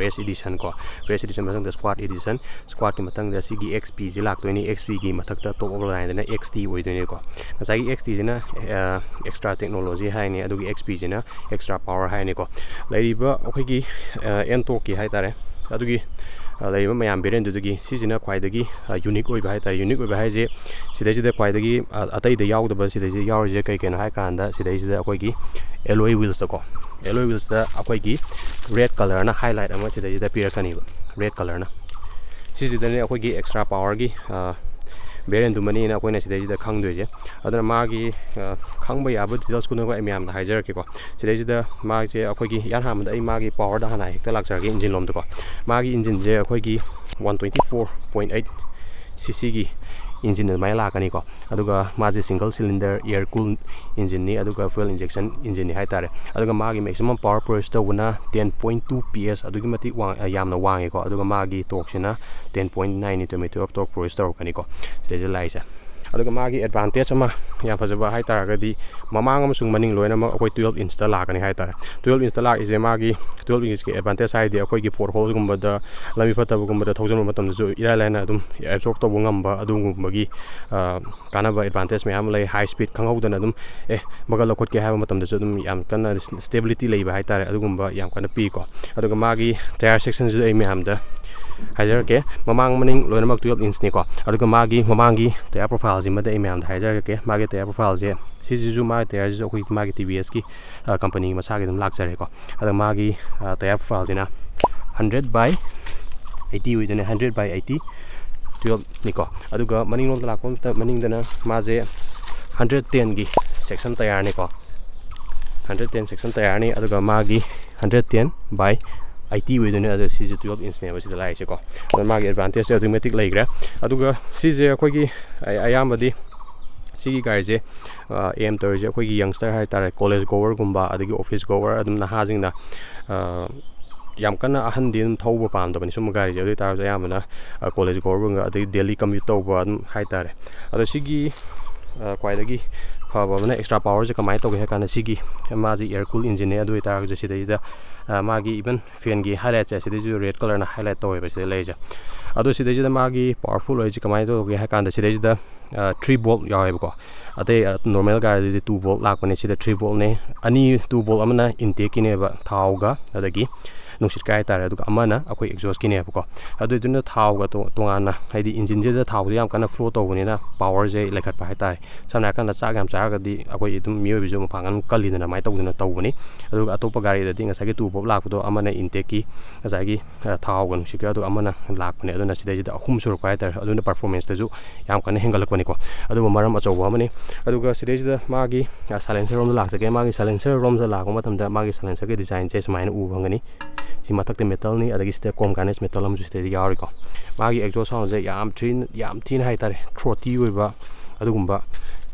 ꯔꯦꯁ ꯏꯗꯤꯁꯟ ꯀꯣ, ꯔꯦꯁ ꯏꯗꯤꯁꯟ ꯃꯊꯪꯗ ꯁ꯭ꯀ꯭ꯋꯥꯠ ꯏꯗꯤꯁꯟ, ꯁ꯭ꯀ꯭ꯋꯥꯠꯀꯤ ꯃꯊꯪꯗ ꯁꯤꯒꯤ ꯑꯦꯛꯁ ꯄꯤꯁꯦ ꯂꯥꯛꯇꯣꯏꯅꯤ꯫ ꯑꯦꯛꯁ ꯄꯤꯒꯤ ꯃꯊꯛꯇ ꯇꯣꯞ ꯑꯣꯐ ꯂꯥꯏꯟꯗꯅ ꯑꯦꯛꯁ ꯇꯤ ꯑꯣꯏꯗꯣꯏꯅꯤꯀꯣ꯫ ꯉꯁꯥꯏꯒꯤ ꯑꯦꯛꯁ ꯇꯤꯁꯤꯅ ꯑꯦꯛꯁꯇ꯭ꯔꯥ ꯇꯦꯛꯅꯣꯂꯣꯖꯤ ꯍꯥꯏꯅꯤ, ꯑꯗꯨꯒ ꯑꯦꯛꯁ ꯄꯤꯁꯤꯅ ꯑꯦꯛꯁꯇ꯭ꯔꯥ ꯄꯥꯋꯔ ꯍꯥꯏꯅꯤꯀꯣ꯫ ꯂꯩꯔꯤꯕ ꯑꯩꯈꯣꯏꯒꯤ ꯑꯦꯟꯇꯣꯛꯀꯤ ꯍꯥꯏꯇꯥꯔꯦ, ꯑꯗꯨꯒꯤ ꯑ, ꯂꯩꯔꯤꯕ ꯃꯌꯥꯝ ꯚꯦꯔꯤꯌꯦꯟꯗꯨꯗꯒꯤ ꯁꯤꯁꯤꯅ ꯈ꯭ꯋꯥꯏꯗꯒꯤ ꯌꯨꯅꯤꯛ ꯑꯣꯏꯕ ꯍꯥꯏꯇꯥꯔꯦ꯫ ꯌꯨꯅꯤꯛ ꯑꯣꯏꯕ ꯍꯥꯏꯁꯦ ꯁꯤꯗꯩꯁꯤꯗ ꯈ꯭ꯋꯥꯏꯗꯒꯤ ꯑ, ꯑꯇꯩꯗ ꯌꯥꯎꯗꯕ ꯁꯤꯗꯩꯁꯤꯗ ꯌꯥꯎꯔꯤꯁꯦ ꯀꯩ ꯀꯩꯅꯣ ꯍꯥꯏ ꯀꯥꯟꯗ, ꯁꯤꯗꯩꯁꯤꯗ ꯑꯩꯈꯣꯏꯒꯤ ꯑꯦꯂꯣꯏ ꯋꯤꯜꯁꯇꯀꯣ, ꯑꯦꯂꯣꯏ ꯋꯤꯜꯁꯇ ꯑꯩꯈꯣꯏꯒꯤ ꯔꯦꯗ ꯀꯂꯔꯅ ꯍꯥꯏꯂꯥꯏꯠ ꯑꯃ ꯁꯤꯗꯩꯁꯤꯗ ꯄꯤꯔꯛꯀꯅꯤꯕ, ꯔꯦꯗ ꯀꯂꯔꯅ꯫ ꯁꯤꯁꯤꯗꯅꯦ ꯑꯩꯈꯣꯏꯒꯤ ꯑꯦꯛꯁꯇ꯭ꯔꯥ ꯄꯥꯋꯔꯒꯤ ꯚꯦꯔꯤꯌꯦꯟꯗꯨꯃꯅꯤꯅ ꯑꯩꯈꯣꯏꯅ ꯁꯤꯗꯩꯁꯤꯗ ꯈꯪꯗꯣꯏꯁꯦ꯫ ꯑꯗꯨꯅ ꯃꯥꯒꯤ ꯑ, ꯈꯪꯕ ꯌꯥꯕ ꯗꯤꯇꯦꯜꯁ ꯈꯨꯗꯤꯡꯃꯛ ꯑꯩ ꯃꯌꯥꯝꯗ ꯍꯥꯏꯖꯔꯛꯀꯦꯀꯣ꯫ ꯁꯤꯗꯩꯁꯤꯗ ꯃꯥꯁꯦ ꯑꯩꯈꯣꯏꯒꯤ ꯏꯍꯥꯟ ꯍꯥꯟꯕꯗ ꯑꯩ ꯃꯥꯒꯤ ꯄꯥꯋꯔꯗ ꯍꯥꯟꯅ ꯍꯦꯛꯇ ꯂꯥꯛꯆꯔꯒꯦ, ꯏꯟꯖꯤꯟ ꯂꯣꯝꯗꯀꯣ꯫ ꯃꯥꯒꯤ ꯏꯟꯖꯤꯟꯁꯦ ꯑꯩꯈꯣꯏꯒꯤ one twenty four point eight ꯁꯤ ꯁꯤꯒꯤ ꯏꯟꯖꯤꯟ ꯑꯗꯨꯃꯥꯏꯅ ꯂꯥꯛꯀꯅꯤꯀꯣ꯫ ꯑꯗꯨꯒ ꯃꯥꯁꯦ ꯁꯤꯡꯒꯜ ꯁꯤꯂꯤꯟꯗꯔ ꯑꯦꯌꯔ ꯀꯨꯜ ꯏꯟꯖꯤꯟꯅꯤ, ꯑꯗꯨꯒ ꯐ꯭ꯌꯨꯑꯦꯜ ꯏꯟꯖꯦꯛꯁꯟ ꯏꯟꯖꯤꯟꯅꯤ ꯍꯥꯏꯇꯥꯔꯦ꯫ ꯑꯗꯨꯒ ꯃꯥꯒꯤ ꯃꯦꯛꯁꯤꯃꯝ ꯄꯥꯋꯔ ꯄ꯭ꯔꯣꯗ꯭ꯌꯨꯁ ꯇꯧꯕꯅ ten point two P S, ꯑꯗꯨꯛꯀꯤ ꯃꯇꯤꯛ ꯋꯥꯡ-, ꯌꯥꯝꯅ ꯋꯥꯡꯉꯦꯀꯣ꯫ ꯑꯗꯨꯒ ꯃꯥꯒꯤ ꯇꯣꯔꯛꯁꯤꯅ ten point nine newton metre of torque produce ꯇꯧꯔꯛꯀꯅꯤꯀꯣ, ꯁꯤꯗꯩꯁꯤꯗ ꯂꯥꯛꯏꯁꯦ꯫ ꯑꯗꯨꯒ ꯃꯥꯒꯤ ꯑꯦꯗꯚꯥꯟꯇꯦꯖ ꯑꯃ ꯌꯥꯝ ꯐꯖꯕ ꯍꯥꯏꯇꯥꯔꯒꯗꯤ, ꯃꯃꯥꯡ ꯑꯃꯁꯨꯡ ꯃꯅꯤꯡ ꯂꯣꯏꯅꯃꯛ ꯑꯩꯈꯣꯏ ꯇꯨꯌꯦꯜꯞ ꯏꯟꯁꯇ ꯂꯥꯛꯀꯅꯤ ꯍꯥꯏꯇꯥꯔꯦ꯫ ꯇꯨꯌꯦꯜꯞ ꯏꯟꯁꯇ ꯂꯥꯛꯏꯁꯦ, ꯃꯥꯒꯤ ꯇꯨꯌꯦꯜꯞ ꯏꯟꯁꯀꯤ ꯑꯦꯗꯚꯥꯟꯇꯦꯖ ꯍꯥꯏꯗꯤ ꯑꯩꯈꯣꯏꯒꯤ ꯄꯣꯠ ꯍꯣꯜꯒꯨꯝꯕꯗ, ꯂꯝꯕꯤ ꯐꯠꯇꯕꯒꯨꯝꯕꯗ ꯊꯧꯖꯤꯟꯕ ꯃꯇꯝꯗꯁꯨ ꯏꯔꯥꯏ ꯂꯥꯏꯅ ꯑꯗꯨꯝ ꯑꯦꯕꯖꯣꯔꯞ ꯇꯧꯕ ꯉꯝꯕ ꯑꯗꯨꯒꯨꯝꯕꯒꯤ, ꯑ, ꯀꯥꯟꯅꯕ ꯑꯦꯗꯚꯥꯟꯇꯦꯖ ꯃꯌꯥꯝ ꯑꯃ ꯂꯩ꯫ ꯍꯥꯏ ꯁ꯭ꯄꯤꯗ ꯈꯪꯍꯧꯗꯅ ꯑꯗꯨꯝ, ꯑꯦ, ꯕꯒꯜ ꯂꯧꯈꯠꯀꯦ ꯍꯥꯏꯕ ꯃꯇꯝꯗꯁꯨ ꯑꯗꯨꯝ ꯌꯥꯝ ꯀꯟꯅ ꯁ꯭ꯇꯦꯕꯤꯂꯤꯇꯤ ꯂꯩꯕ ꯍꯥꯏꯇꯥꯔꯦ, ꯑꯗꯨꯒꯨꯝꯕ ꯌꯥꯝ ꯀꯟꯅ ꯄꯤꯀꯣ꯫ ꯑꯗꯨꯒ ꯃꯥꯒꯤ ꯇꯌꯥꯔ ꯁꯦꯛꯁꯟꯁꯤꯁꯨ ꯑꯩ ꯃꯌꯥꯝꯗ ꯍꯥꯏꯖꯔꯛꯀꯦ꯫ ꯃꯃꯥꯡ ꯃꯅꯤꯡ ꯂꯣꯏꯅꯃꯛ ꯇꯨꯌꯦꯜꯞ ꯏꯟꯁꯅꯤꯀꯣ꯫ ꯑꯗꯨꯒ ꯃꯥꯒꯤ ꯃꯃꯥꯡꯒꯤ ꯇꯌꯥꯔ ꯄ꯭ꯔꯣꯐꯥꯏꯜꯁꯤꯃꯗꯤ ꯑꯩ ꯃꯌꯥꯝꯗ ꯍꯥꯏꯖꯔꯛꯀꯦ꯫ ꯃꯥꯒꯤ ꯇꯌꯥꯔ ꯄ꯭ꯔꯣꯐꯥꯏꯜꯁꯦ, ꯁꯤꯁꯤꯁꯨ, ꯃꯥꯒꯤ ꯇꯌꯥꯔꯁꯤꯁꯨ ꯑꯩꯈꯣꯏ ꯃꯥꯒꯤ ꯇꯤ ꯚꯤ ꯑꯦꯁꯀꯤ, ꯑ, ꯀꯝꯄꯅꯤꯒꯤ ꯃꯁꯥꯒꯤ ꯑꯗꯨꯝ ꯂꯥꯛꯆꯔꯦꯀꯣ꯫ ꯑꯗ ꯃꯥꯒꯤ, ꯑ, ꯇꯌꯥꯔ ꯄ꯭ꯔꯣꯐꯥꯏꯜꯁꯤꯅ ꯍꯟꯗ꯭ꯔꯦꯠ ꯕꯥꯏ ꯑꯩꯠꯇꯤ ꯑꯣꯏꯗꯣꯏꯅꯦ, ꯍꯟꯗ꯭ꯔꯦꯠ ꯕꯥꯏ ꯑꯩꯠꯇꯤ, ꯇꯨꯌꯦꯜꯞꯅꯤꯀꯣ꯫ ꯑꯗꯨꯒ ꯃꯅꯤꯡꯂꯣꯝꯗ ꯂꯥꯛꯄ ꯃꯇꯝ-, ꯃꯅꯤꯡꯗꯅ ꯃꯥꯁꯦ ꯍꯟꯗ꯭ꯔꯦꯠ ꯇꯦꯟꯒꯤ ꯁꯦꯛꯁꯟ ꯇꯌꯥꯔꯅꯤꯀꯣ꯫ ꯍꯟꯗ꯭ꯔꯦꯠ ꯇꯦꯟ ꯁꯦꯛꯁꯟ ꯇꯌꯥꯔꯅꯤ, ꯑꯗꯨꯒ ꯃꯥꯒꯤ ꯍꯟꯗ꯭ꯔꯦꯠ ꯇꯦꯟ ꯕꯥꯏ ꯑꯩꯠꯇꯤ ꯑꯣꯏꯗꯣꯏꯅꯦ꯫ ꯑꯗꯣ ꯁꯤꯁꯦ ꯇꯨꯌꯦꯜꯞ ꯏꯟꯁꯅꯦꯕ ꯁꯤꯗ ꯂꯥꯛꯏꯁꯦꯀꯣ꯫ ꯑꯗꯣ ꯃꯥꯒꯤ ꯑꯦꯗꯚꯥꯟꯇꯦꯖꯁꯦ ꯑꯗꯨꯛꯀꯤ ꯃꯇꯤꯛ ꯂꯩꯈ꯭ꯔꯦ꯫ ꯑꯗꯨꯒ ꯁꯤꯁꯦ ꯑꯩꯈꯣꯏꯒꯤ ꯑꯌꯥꯝꯕꯗꯤ ꯁꯤꯒꯤ ꯒꯥꯔꯤꯁꯦ ꯑꯦꯝ ꯇꯧꯔꯤꯁꯦ ꯑꯩꯈꯣꯏꯒꯤ ꯌꯪꯁꯇꯔ ꯍꯥꯏꯇꯥꯔꯦ, ꯀꯣꯂꯦꯖ ꯒꯣꯋꯔꯒꯨꯝꯕ, ꯑꯗꯒꯤ ꯑꯣꯐꯤꯁ ꯒꯣꯋꯔ, ꯑꯗꯨꯝ ꯅꯍꯥꯁꯤꯡꯅ, ꯑ, ꯌꯥꯝ ꯀꯟꯅ ꯑꯍꯟꯗꯤ ꯑꯗꯨꯝ ꯊꯧꯕ ꯄꯥꯝꯗꯕꯅꯤ ꯁꯨꯝꯕ ꯒꯥꯔꯤꯁꯦ꯫ ꯑꯗꯨ ꯑꯣꯏꯇꯥꯔꯁꯨ ꯑꯌꯥꯝꯕꯅ ꯀꯣꯂꯦꯖ ꯒꯣꯋꯔꯒꯨꯝꯕ, ꯑꯗꯒꯤ ꯗꯦꯂꯤ ꯀꯝꯃ꯭ꯌꯨꯠ ꯇꯧꯕ ꯑꯗꯨꯝ ꯍꯥꯏꯇꯥꯔꯦ꯫ ꯑꯗꯣ ꯁꯤꯒꯤ, ꯑ, ꯈ꯭ꯋꯥꯏꯗꯒꯤ ꯐꯕ ꯑꯃꯅ, ꯑꯦꯛꯁꯇ꯭ꯔꯥ ꯄꯥꯋꯔꯁꯦ ꯀꯃꯥꯏꯅ ꯇꯧꯒꯦ ꯍꯥꯏ ꯀꯥꯟꯗ, ꯁꯤꯒꯤ ꯃꯥꯁꯤ ꯑꯦꯌꯔ ꯀꯨꯜ ꯏꯟꯖꯤꯟꯅꯦ꯫ ꯑꯗꯨ ꯑꯣꯏꯇꯥꯔꯒꯁꯨ ꯁꯤꯗꯩꯁꯤꯗ, ꯑ, ꯃꯥꯒꯤ ꯏꯚꯟ ꯐꯦꯟꯒꯤ ꯍꯥꯏꯂꯥꯏꯠꯁꯦ ꯁꯤꯗꯩꯁꯤꯁꯨ ꯔꯦꯗ ꯀꯂꯔꯅ ꯍꯥꯏꯂꯥꯏꯠ ꯇꯧꯋꯦꯕ ꯁꯤꯗ ꯂꯩꯔꯤꯁꯦ꯫ ꯑꯗꯣ ꯁꯤꯗꯩꯁꯤꯗ ꯃꯥꯒꯤ ꯄꯥꯋꯔꯐꯨꯜ ꯑꯣꯏꯔꯤꯁꯦ ꯀꯃꯥꯏꯅ ꯇꯧꯒꯦ ꯍꯥꯏ ꯀꯥꯟꯗ, ꯁꯤꯗꯩꯁꯤꯗ ꯊ꯭ꯔꯤ ꯕꯣꯜꯠ ꯌꯥꯎꯋꯦꯕꯀꯣ꯫ ꯑꯇꯩ, ꯑ, ꯅꯣꯔꯃꯦꯜ ꯒꯥꯔꯤꯗꯗꯤ ꯇꯨ ꯕꯣꯜꯠ ꯂꯥꯛꯄꯅꯦ꯫ ꯁꯤꯗ ꯊ꯭ꯔꯤ ꯕꯣꯜꯠꯅꯦ꯫ ꯑꯅꯤ, ꯇꯨ ꯕꯣꯜꯠ ꯑꯃꯅ ꯏꯟꯇꯦꯛꯀꯤꯅꯦꯕ, ꯊꯥꯎꯒ ꯑꯗꯒꯤ ꯅꯨꯡꯁꯤꯠꯀ ꯍꯥꯏꯇꯥꯔꯦ, ꯑꯗꯨꯒ ꯑꯃꯅ ꯑꯩꯈꯣꯏ ꯑꯦꯛꯖꯣꯁꯀꯤꯅꯦꯕꯀꯣ꯫ ꯑꯗꯨꯏꯗꯨꯅ ꯊꯥꯎꯒ ꯇꯣ-, ꯇꯣꯉꯥꯟꯅ, ꯍꯥꯏꯗꯤ ꯏꯟꯖꯤꯟꯁꯤꯗ ꯊꯥꯎꯁꯦ ꯌꯥꯝ ꯀꯟꯅ ꯐ꯭ꯂꯣ ꯇꯧꯕꯅꯤꯅ ꯄꯥꯋꯔꯁꯦ ꯂꯩꯈꯠꯄ ꯍꯥꯏꯇꯥꯔꯦ꯫ ꯁꯝꯅ ꯍꯥꯏꯔꯀꯥꯟꯗ ꯆꯥꯛ ꯌꯥꯝ ꯆꯥꯔꯒꯗꯤ ꯑꯩꯈꯣꯏ ꯑꯗꯨꯝ ꯃꯤꯑꯣꯏꯕꯁꯨ ꯃꯄꯥꯡꯒꯜ ꯀꯜꯂꯤꯗꯅ, ꯑꯗꯨꯃꯥꯏꯅ ꯇꯧꯗꯅ ꯇꯧꯕꯅꯤ꯫ ꯑꯗꯨꯒ ꯑꯇꯣꯞꯄ ꯒꯥꯔꯤꯗꯗꯤ ꯉꯁꯥꯏꯒꯤ ꯇꯨ ꯕꯣꯜꯠ ꯂꯥꯛꯄꯗꯣ ꯑꯃꯅ ꯏꯟꯇꯦꯛꯀꯤ ꯉꯁꯥꯏꯒꯤ, ꯑ, ꯊꯥꯎꯒ ꯅꯨꯡꯁꯤꯠꯀ, ꯑꯗꯨꯒ ꯑꯃꯅ ꯂꯥꯛꯄꯅꯦ꯫ ꯑꯗꯨꯅ ꯁꯤꯗꯩꯁꯤꯗ ꯑꯍꯨꯝ ꯁꯨꯔꯛꯄ ꯍꯥꯏꯇꯥꯔꯦ꯫ ꯑꯗꯨꯅ ꯄꯔꯐꯣꯔꯃꯦꯟꯁꯇꯁꯨ ꯌꯥꯝ ꯀꯟꯅ ꯍꯦꯟꯒꯠꯂꯛꯄꯅꯤꯀꯣ꯫ ꯑꯗꯨꯒ ꯃꯔꯝ ꯑꯆꯧꯕ ꯑꯃꯅꯤ꯫ ꯑꯗꯨꯒ ꯁꯤꯗꯩꯁꯤꯗ ꯃꯥꯒꯤ, ꯑ, ꯁꯥꯏꯂꯦꯟꯁꯔ ꯔꯣꯝꯗ ꯂꯥꯛꯆꯒꯦ꯫ ꯃꯥꯒꯤ ꯁꯥꯏꯂꯦꯟꯁꯔ ꯔꯣꯝꯗ ꯂꯥꯛꯄ ꯃꯇꯝꯗ ꯃꯥꯒꯤ ꯁꯥꯏꯂꯦꯟꯁꯔꯒꯤ ꯗꯤꯖꯥꯏꯟꯁꯦ ꯁꯨꯃꯥꯏꯅ ꯎꯕ ꯐꯪꯒꯅꯤ꯫ ꯁꯤ ꯃꯊꯛꯇ ꯃꯦꯇꯜꯅꯤ, ꯑꯗꯒꯤ ꯁꯤꯗ ꯀ꯭ꯔꯣꯝ ꯒꯥꯔꯅꯦꯁ ꯃꯦꯇꯜ ꯑꯃꯁꯨ ꯁꯤꯗꯩꯗ ꯌꯥꯎꯔꯤꯀꯣ꯫ ꯃꯥꯒꯤ ꯑꯦꯛꯖꯣꯁ ꯁꯥꯎꯟꯁꯦ ꯌꯥꯝ ꯊꯤ-, ꯌꯥꯝ ꯊꯤꯅ ꯍꯥꯏꯇꯥꯔꯦ, ꯊ꯭ꯔꯣꯇꯤ ꯑꯣꯏꯕ ꯑꯗꯨꯒꯨꯝꯕ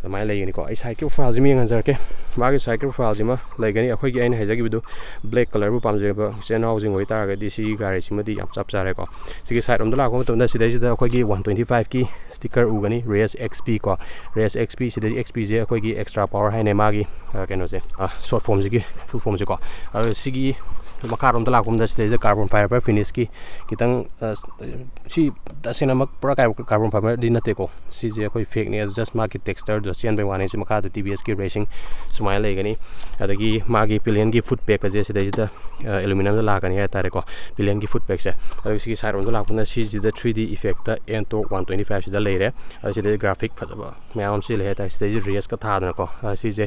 ꯑꯗꯨꯃꯥꯏꯅ ꯂꯩꯒꯅꯤꯀꯣ꯫ ꯑꯩ ꯁꯥꯏꯠꯀꯤ ꯄ꯭ꯔꯣꯐꯥꯏꯜꯁꯤꯃ ꯌꯦꯡꯍꯟꯖꯔꯛꯀꯦ꯫ ꯃꯥꯒꯤ ꯁꯥꯏꯠꯀꯤ ꯄ꯭ꯔꯣꯐꯥꯏꯜꯁꯤꯃ ꯂꯩꯒꯅꯤ꯫ ꯑꯩꯈꯣꯏꯒꯤ ꯑꯩꯅ ꯍꯥꯏꯖꯈꯤꯕꯗꯨ ꯕ꯭ꯂꯦꯛ ꯀꯂꯔꯕꯨ ꯄꯥꯝꯖꯕ ꯏꯆꯤꯟ ꯏꯅꯥꯎꯁꯤꯡ ꯑꯣꯏꯇꯥꯔꯒꯗꯤ ꯁꯤꯒꯤ ꯒꯥꯔꯤꯁꯤꯃꯗꯤ ꯌꯥꯝ ꯆꯞ ꯆꯥꯔꯦꯀꯣ꯫ ꯁꯤꯒꯤ ꯁꯥꯏꯠ ꯔꯣꯝꯗ ꯂꯥꯛꯄ ꯃꯇꯝꯗ ꯁꯤꯗꯩꯁꯤꯗ ꯑꯩꯈꯣꯏꯒꯤ ꯋꯥꯟ ꯇ꯭ꯋꯦꯟꯇꯤ ꯐꯥꯏꯚꯀꯤ ꯁ꯭ꯇꯤꯀꯔ ꯎꯒꯅꯤ, ꯔꯦꯁ ꯑꯦꯛꯁ ꯄꯤ ꯀꯣ꯫ ꯔꯦꯁ ꯑꯦꯛꯁ ꯄꯤ, ꯁꯤꯗꯩ ꯑꯦꯛꯁ ꯄꯤꯁꯦ ꯑꯩꯈꯣꯏꯒꯤ ꯑꯦꯛꯁꯇ꯭ꯔꯥ ꯄꯥꯋꯔ ꯍꯥꯏꯅꯦ, ꯃꯥꯒꯤ, ꯑ, ꯀꯩꯅꯣꯁꯦ, ꯑ, ꯁꯣꯔꯠ ꯐꯣꯝꯁꯤꯒꯤ ꯐꯨꯜ ꯐꯣꯝꯁꯦꯀꯣ꯫ ꯑꯗꯣ ꯁꯤꯒꯤ ꯃꯈꯥꯔꯣꯝꯗ ꯂꯥꯛꯄ ꯃꯇꯝꯗ ꯁꯤꯗꯩꯁꯤꯗ ꯀꯥꯔꯕꯣꯟ ꯐꯥꯏꯕꯔ ꯐꯤꯅꯤꯁꯀꯤ ꯈꯤꯇꯪ, ꯑ, ꯁꯤ ꯇꯁꯦꯡꯅꯃꯛ ꯄꯨꯔꯥ ꯀꯥꯔꯕꯣꯟ ꯐꯥꯏꯕꯔꯗꯤ ꯅꯠꯇꯦꯀꯣ꯫ ꯁꯤꯁꯦ ꯑꯩꯈꯣꯏ ꯐꯦꯛꯅꯦ, ꯑꯗꯨ ꯖꯁ ꯃꯥꯒꯤ ꯇꯦꯛꯁꯆꯔꯗꯣ ꯆꯦꯟꯕꯩ ꯋꯥꯅꯤ꯫ ꯁꯤ ꯃꯈꯥꯗ ꯇꯤ ꯚꯤ ꯑꯦꯁꯀꯤ ꯔꯦꯁꯤꯡ ꯁꯨꯃꯥꯏꯅ ꯂꯩꯒꯅꯤ꯫ ꯑꯗꯒꯤ ꯃꯥꯒꯤ ꯄꯤꯂꯤꯌꯟꯒꯤ ꯐꯨꯠ ꯄꯦꯛ ꯑꯁꯦ ꯁꯤꯗꯩꯁꯤꯗ, ꯑ, ꯑꯦꯂꯨꯃꯤꯅꯤꯌꯝꯗ ꯂꯥꯛꯀꯅꯤ ꯍꯥꯏꯇꯥꯔꯦꯀꯣ, ꯄꯤꯂꯤꯌꯟꯒꯤ ꯐꯨꯠ ꯄꯦꯛꯁꯦ꯫ ꯑꯗꯨꯒ ꯁꯤꯒꯤ ꯁꯥꯏꯠ ꯔꯣꯝꯗ ꯂꯥꯛꯄꯅ ꯁꯤꯁꯤꯗ ꯊ꯭ꯔꯤ ꯗꯤ ꯏꯐꯦꯛꯇ ꯑꯦꯟꯇꯣꯛ ꯋꯥꯟ ꯇ꯭ꯋꯦꯟꯇꯤ ꯐꯥꯏꯚꯁꯤꯗ ꯂꯩꯔꯦ꯫ ꯑꯗꯨ ꯁꯤꯗꯩ ꯒ꯭ꯔꯥꯐꯤꯛ ꯐꯖꯕ ꯃꯌꯥꯝ ꯑꯃ ꯁꯤ ꯂꯩ ꯍꯥꯏꯇꯥꯔꯦ꯫ ꯁꯤꯗꯩꯁꯤ ꯔꯦꯁꯀ ꯊꯥꯗꯅꯀꯣ, ꯑ, ꯁꯤꯁꯦ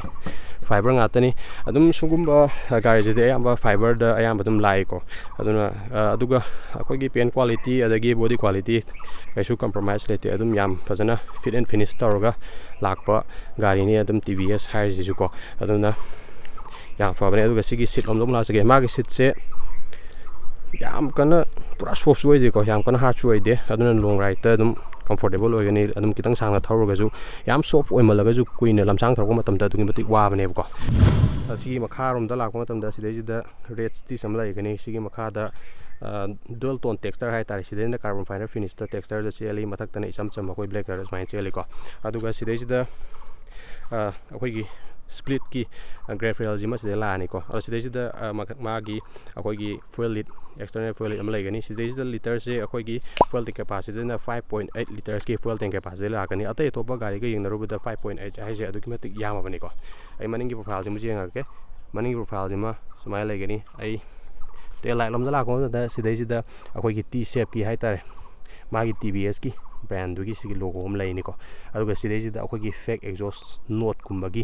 ꯐꯥꯏꯕꯔ ꯉꯥꯛꯇꯅꯤ꯫ ꯑꯗꯨꯝ ꯁꯤꯒꯨꯝꯕ, ꯑ, ꯒꯥꯔꯤꯁꯤꯗꯤ ꯑꯌꯥꯝꯕ ꯐꯥꯏꯕꯔꯗ ꯑꯌꯥꯝꯕ ꯑꯗꯨꯝ ꯂꯥꯛꯏꯀꯣ꯫ ꯑꯗꯨꯅ, ꯑ, ꯑꯗꯨꯒ ꯑꯩꯈꯣꯏꯒꯤ ꯄꯦꯟ ꯀ꯭ꯋꯥꯂꯤꯇꯤ ꯑꯗꯒꯤ ꯕꯣꯗꯤ ꯀ꯭ꯋꯥꯂꯤꯇꯤ ꯀꯩꯁꯨ ꯀꯝꯄ꯭ꯔꯣꯃꯥꯏꯁ ꯂꯩꯇꯦ꯫ ꯑꯗꯨꯝ ꯌꯥꯝ ꯐꯖꯅ ꯐꯤꯠ ꯑꯦꯟ ꯐꯤꯅꯤꯁ ꯇꯧꯔꯒ ꯂꯥꯛꯄ ꯒꯥꯔꯤꯅꯤ ꯑꯗꯨꯝ ꯇꯤ ꯚꯤ ꯑꯦꯁ ꯍꯥꯏꯔꯤꯁꯤꯁꯨꯀꯣ꯫ ꯑꯗꯨꯅ ꯌꯥꯝ ꯐꯕꯅꯦ꯫ ꯑꯗꯨꯒ ꯁꯤꯒꯤ ꯁꯤꯠ ꯂꯣꯝꯗ ꯑꯃꯨꯛ ꯂꯥꯛꯆꯒꯦ꯫ ꯃꯥꯒꯤ ꯁꯤꯠꯁꯦ ꯌꯥꯝ ꯀꯟꯅ ꯄꯨꯔꯥ ꯁꯣꯐꯁꯨ ꯑꯣꯏꯗꯦꯀꯣ, ꯌꯥꯝ ꯀꯟꯅ ꯍꯥꯔꯗꯁꯨ ꯑꯣꯏꯗꯦ꯫ ꯑꯗꯨꯅ ꯂꯣꯡ ꯔꯥꯏꯗꯇ ꯑꯗꯨꯝ ꯀꯝꯐꯣꯔꯇꯦꯕꯜ ꯑꯣꯏꯒꯅꯤ꯫ ꯑꯗꯨꯝ ꯈꯤꯇꯪ ꯁꯥꯡꯅ ꯊꯧꯔꯒꯁꯨ, ꯌꯥꯝ ꯁꯣꯐ ꯑꯣꯏꯃꯜꯂꯒꯁꯨ ꯀꯨꯏꯅ ꯂꯝꯁꯥꯡ ꯊꯧꯔꯛꯄ ꯃꯇꯝꯗ ꯑꯗꯨꯛꯀꯤ ꯃꯇꯤꯛ ꯋꯥꯕꯅꯦꯕꯀꯣ꯫ ꯑꯁꯤꯒꯤ ꯃꯈꯥꯔꯣꯝꯗ ꯂꯥꯛꯄ ꯃꯇꯝꯗ ꯁꯤꯗꯩꯁꯤꯗ ꯔꯦꯠ ꯁ꯭ꯇꯤꯆ ꯑꯃ ꯂꯩꯒꯅꯤ꯫ ꯁꯤꯒꯤ ꯃꯈꯥꯗ ꯗꯨꯑꯦꯜ ꯇꯣꯟ ꯇꯦꯛꯁꯆꯔ ꯍꯥꯏꯇꯥꯔꯦ, ꯁꯤꯗꯩꯁꯤꯅ ꯀꯥꯔꯕꯣꯟ ꯐꯥꯏꯕꯔ ꯐꯤꯅꯤꯁꯇ ꯇꯦꯛꯁꯆꯔꯗ ꯆꯦꯜꯂꯤ꯫ ꯃꯊꯛꯇꯅ ꯏꯆꯝ ꯆꯝꯕ ꯑꯩꯈꯣꯏ ꯕ꯭ꯂꯦꯛ ꯀꯂꯔꯗ ꯁꯨꯃꯥꯏꯅ ꯆꯦꯜꯂꯤꯀꯣ꯫ ꯑꯗꯨꯒ ꯁꯤꯗꯩꯁꯤꯗ ꯑ, ꯑꯩꯈꯣꯏꯒꯤ ꯁ꯭ꯄ꯭ꯂꯤꯠꯀꯤ ꯒ꯭ꯔꯦꯞ ꯔꯦꯜꯁꯤꯃ ꯁꯤꯗ ꯂꯥꯛꯑꯅꯤꯀꯣ꯫ ꯑꯗꯣ ꯁꯤꯗꯩꯁꯤꯗ ꯑ, ꯃꯈ- ꯃꯥꯒꯤ ꯑꯩꯈꯣꯏꯒꯤ fuel lead, external fuel lead ꯑꯃ ꯂꯩꯒꯅꯤ꯫ ꯁꯤꯗꯩꯁꯤꯗ ꯂꯤꯇꯔꯁꯦ ꯑꯩꯈꯣꯏꯒꯤ ꯐ꯭ꯌꯨꯑꯦꯜ ꯇꯦꯡ ꯀꯦꯄꯥꯁꯤꯇꯤꯅ ꯐꯥꯏꯚ ꯄꯣꯏꯟ ꯑꯩꯠ ꯂꯤꯇꯔꯁꯀꯤ ꯐ꯭ꯌꯨꯑꯦꯜ ꯇꯦꯡ ꯀꯦꯄꯥꯁꯤꯇꯤ ꯂꯥꯛꯀꯅꯤ꯫ ꯑꯇꯩ ꯑꯇꯣꯞꯄ ꯒꯥꯔꯤꯒ ꯌꯦꯡꯅꯔꯨꯕꯗ ꯐꯥꯏꯚ ꯄꯣꯏꯟ ꯑꯩꯠ ꯍꯥꯏꯁꯦ ꯑꯗꯨꯛꯀꯤ ꯃꯇꯤꯛ ꯌꯥꯝꯃꯕꯅꯤꯀꯣ꯫ ꯑꯩ ꯃꯅꯤꯡꯒꯤ ꯄ꯭ꯔꯣꯐꯥꯏꯜꯁꯤꯃꯁꯨ ꯌꯦꯡꯉꯛꯀꯦ꯫ ꯃꯅꯤꯡꯒꯤ ꯄ꯭ꯔꯣꯐꯥꯏꯜꯁꯤꯃ ꯁꯨꯃꯥꯏꯅ ꯂꯩꯒꯅꯤ꯫ ꯑꯩ ꯇꯦꯜ ꯂꯥꯏꯠ ꯂꯣꯝꯗ ꯂꯥꯛꯄ ꯃꯇꯝꯗ ꯁꯤꯗꯩꯁꯤꯗ ꯑꯩꯈꯣꯏꯒꯤ ꯇꯤ ꯁꯦꯞꯀꯤ ꯍꯥꯏꯇꯥꯔꯦ, ꯃꯥꯒꯤ ꯇꯤ ꯚꯤ ꯑꯦꯁꯀꯤ ꯕ꯭ꯔꯥꯟꯗꯨꯒꯤ ꯁꯤꯒꯤ ꯂꯣꯒꯣ ꯑꯃ ꯂꯩꯅꯤꯀꯣ꯫ ꯑꯗꯨꯒ ꯁꯤꯗꯩꯁꯤꯗ ꯑꯩꯈꯣꯏꯒꯤ ꯐꯦꯛ ꯑꯦꯛꯖꯣꯁ ꯅꯣꯠꯀꯨꯝꯕꯒꯤ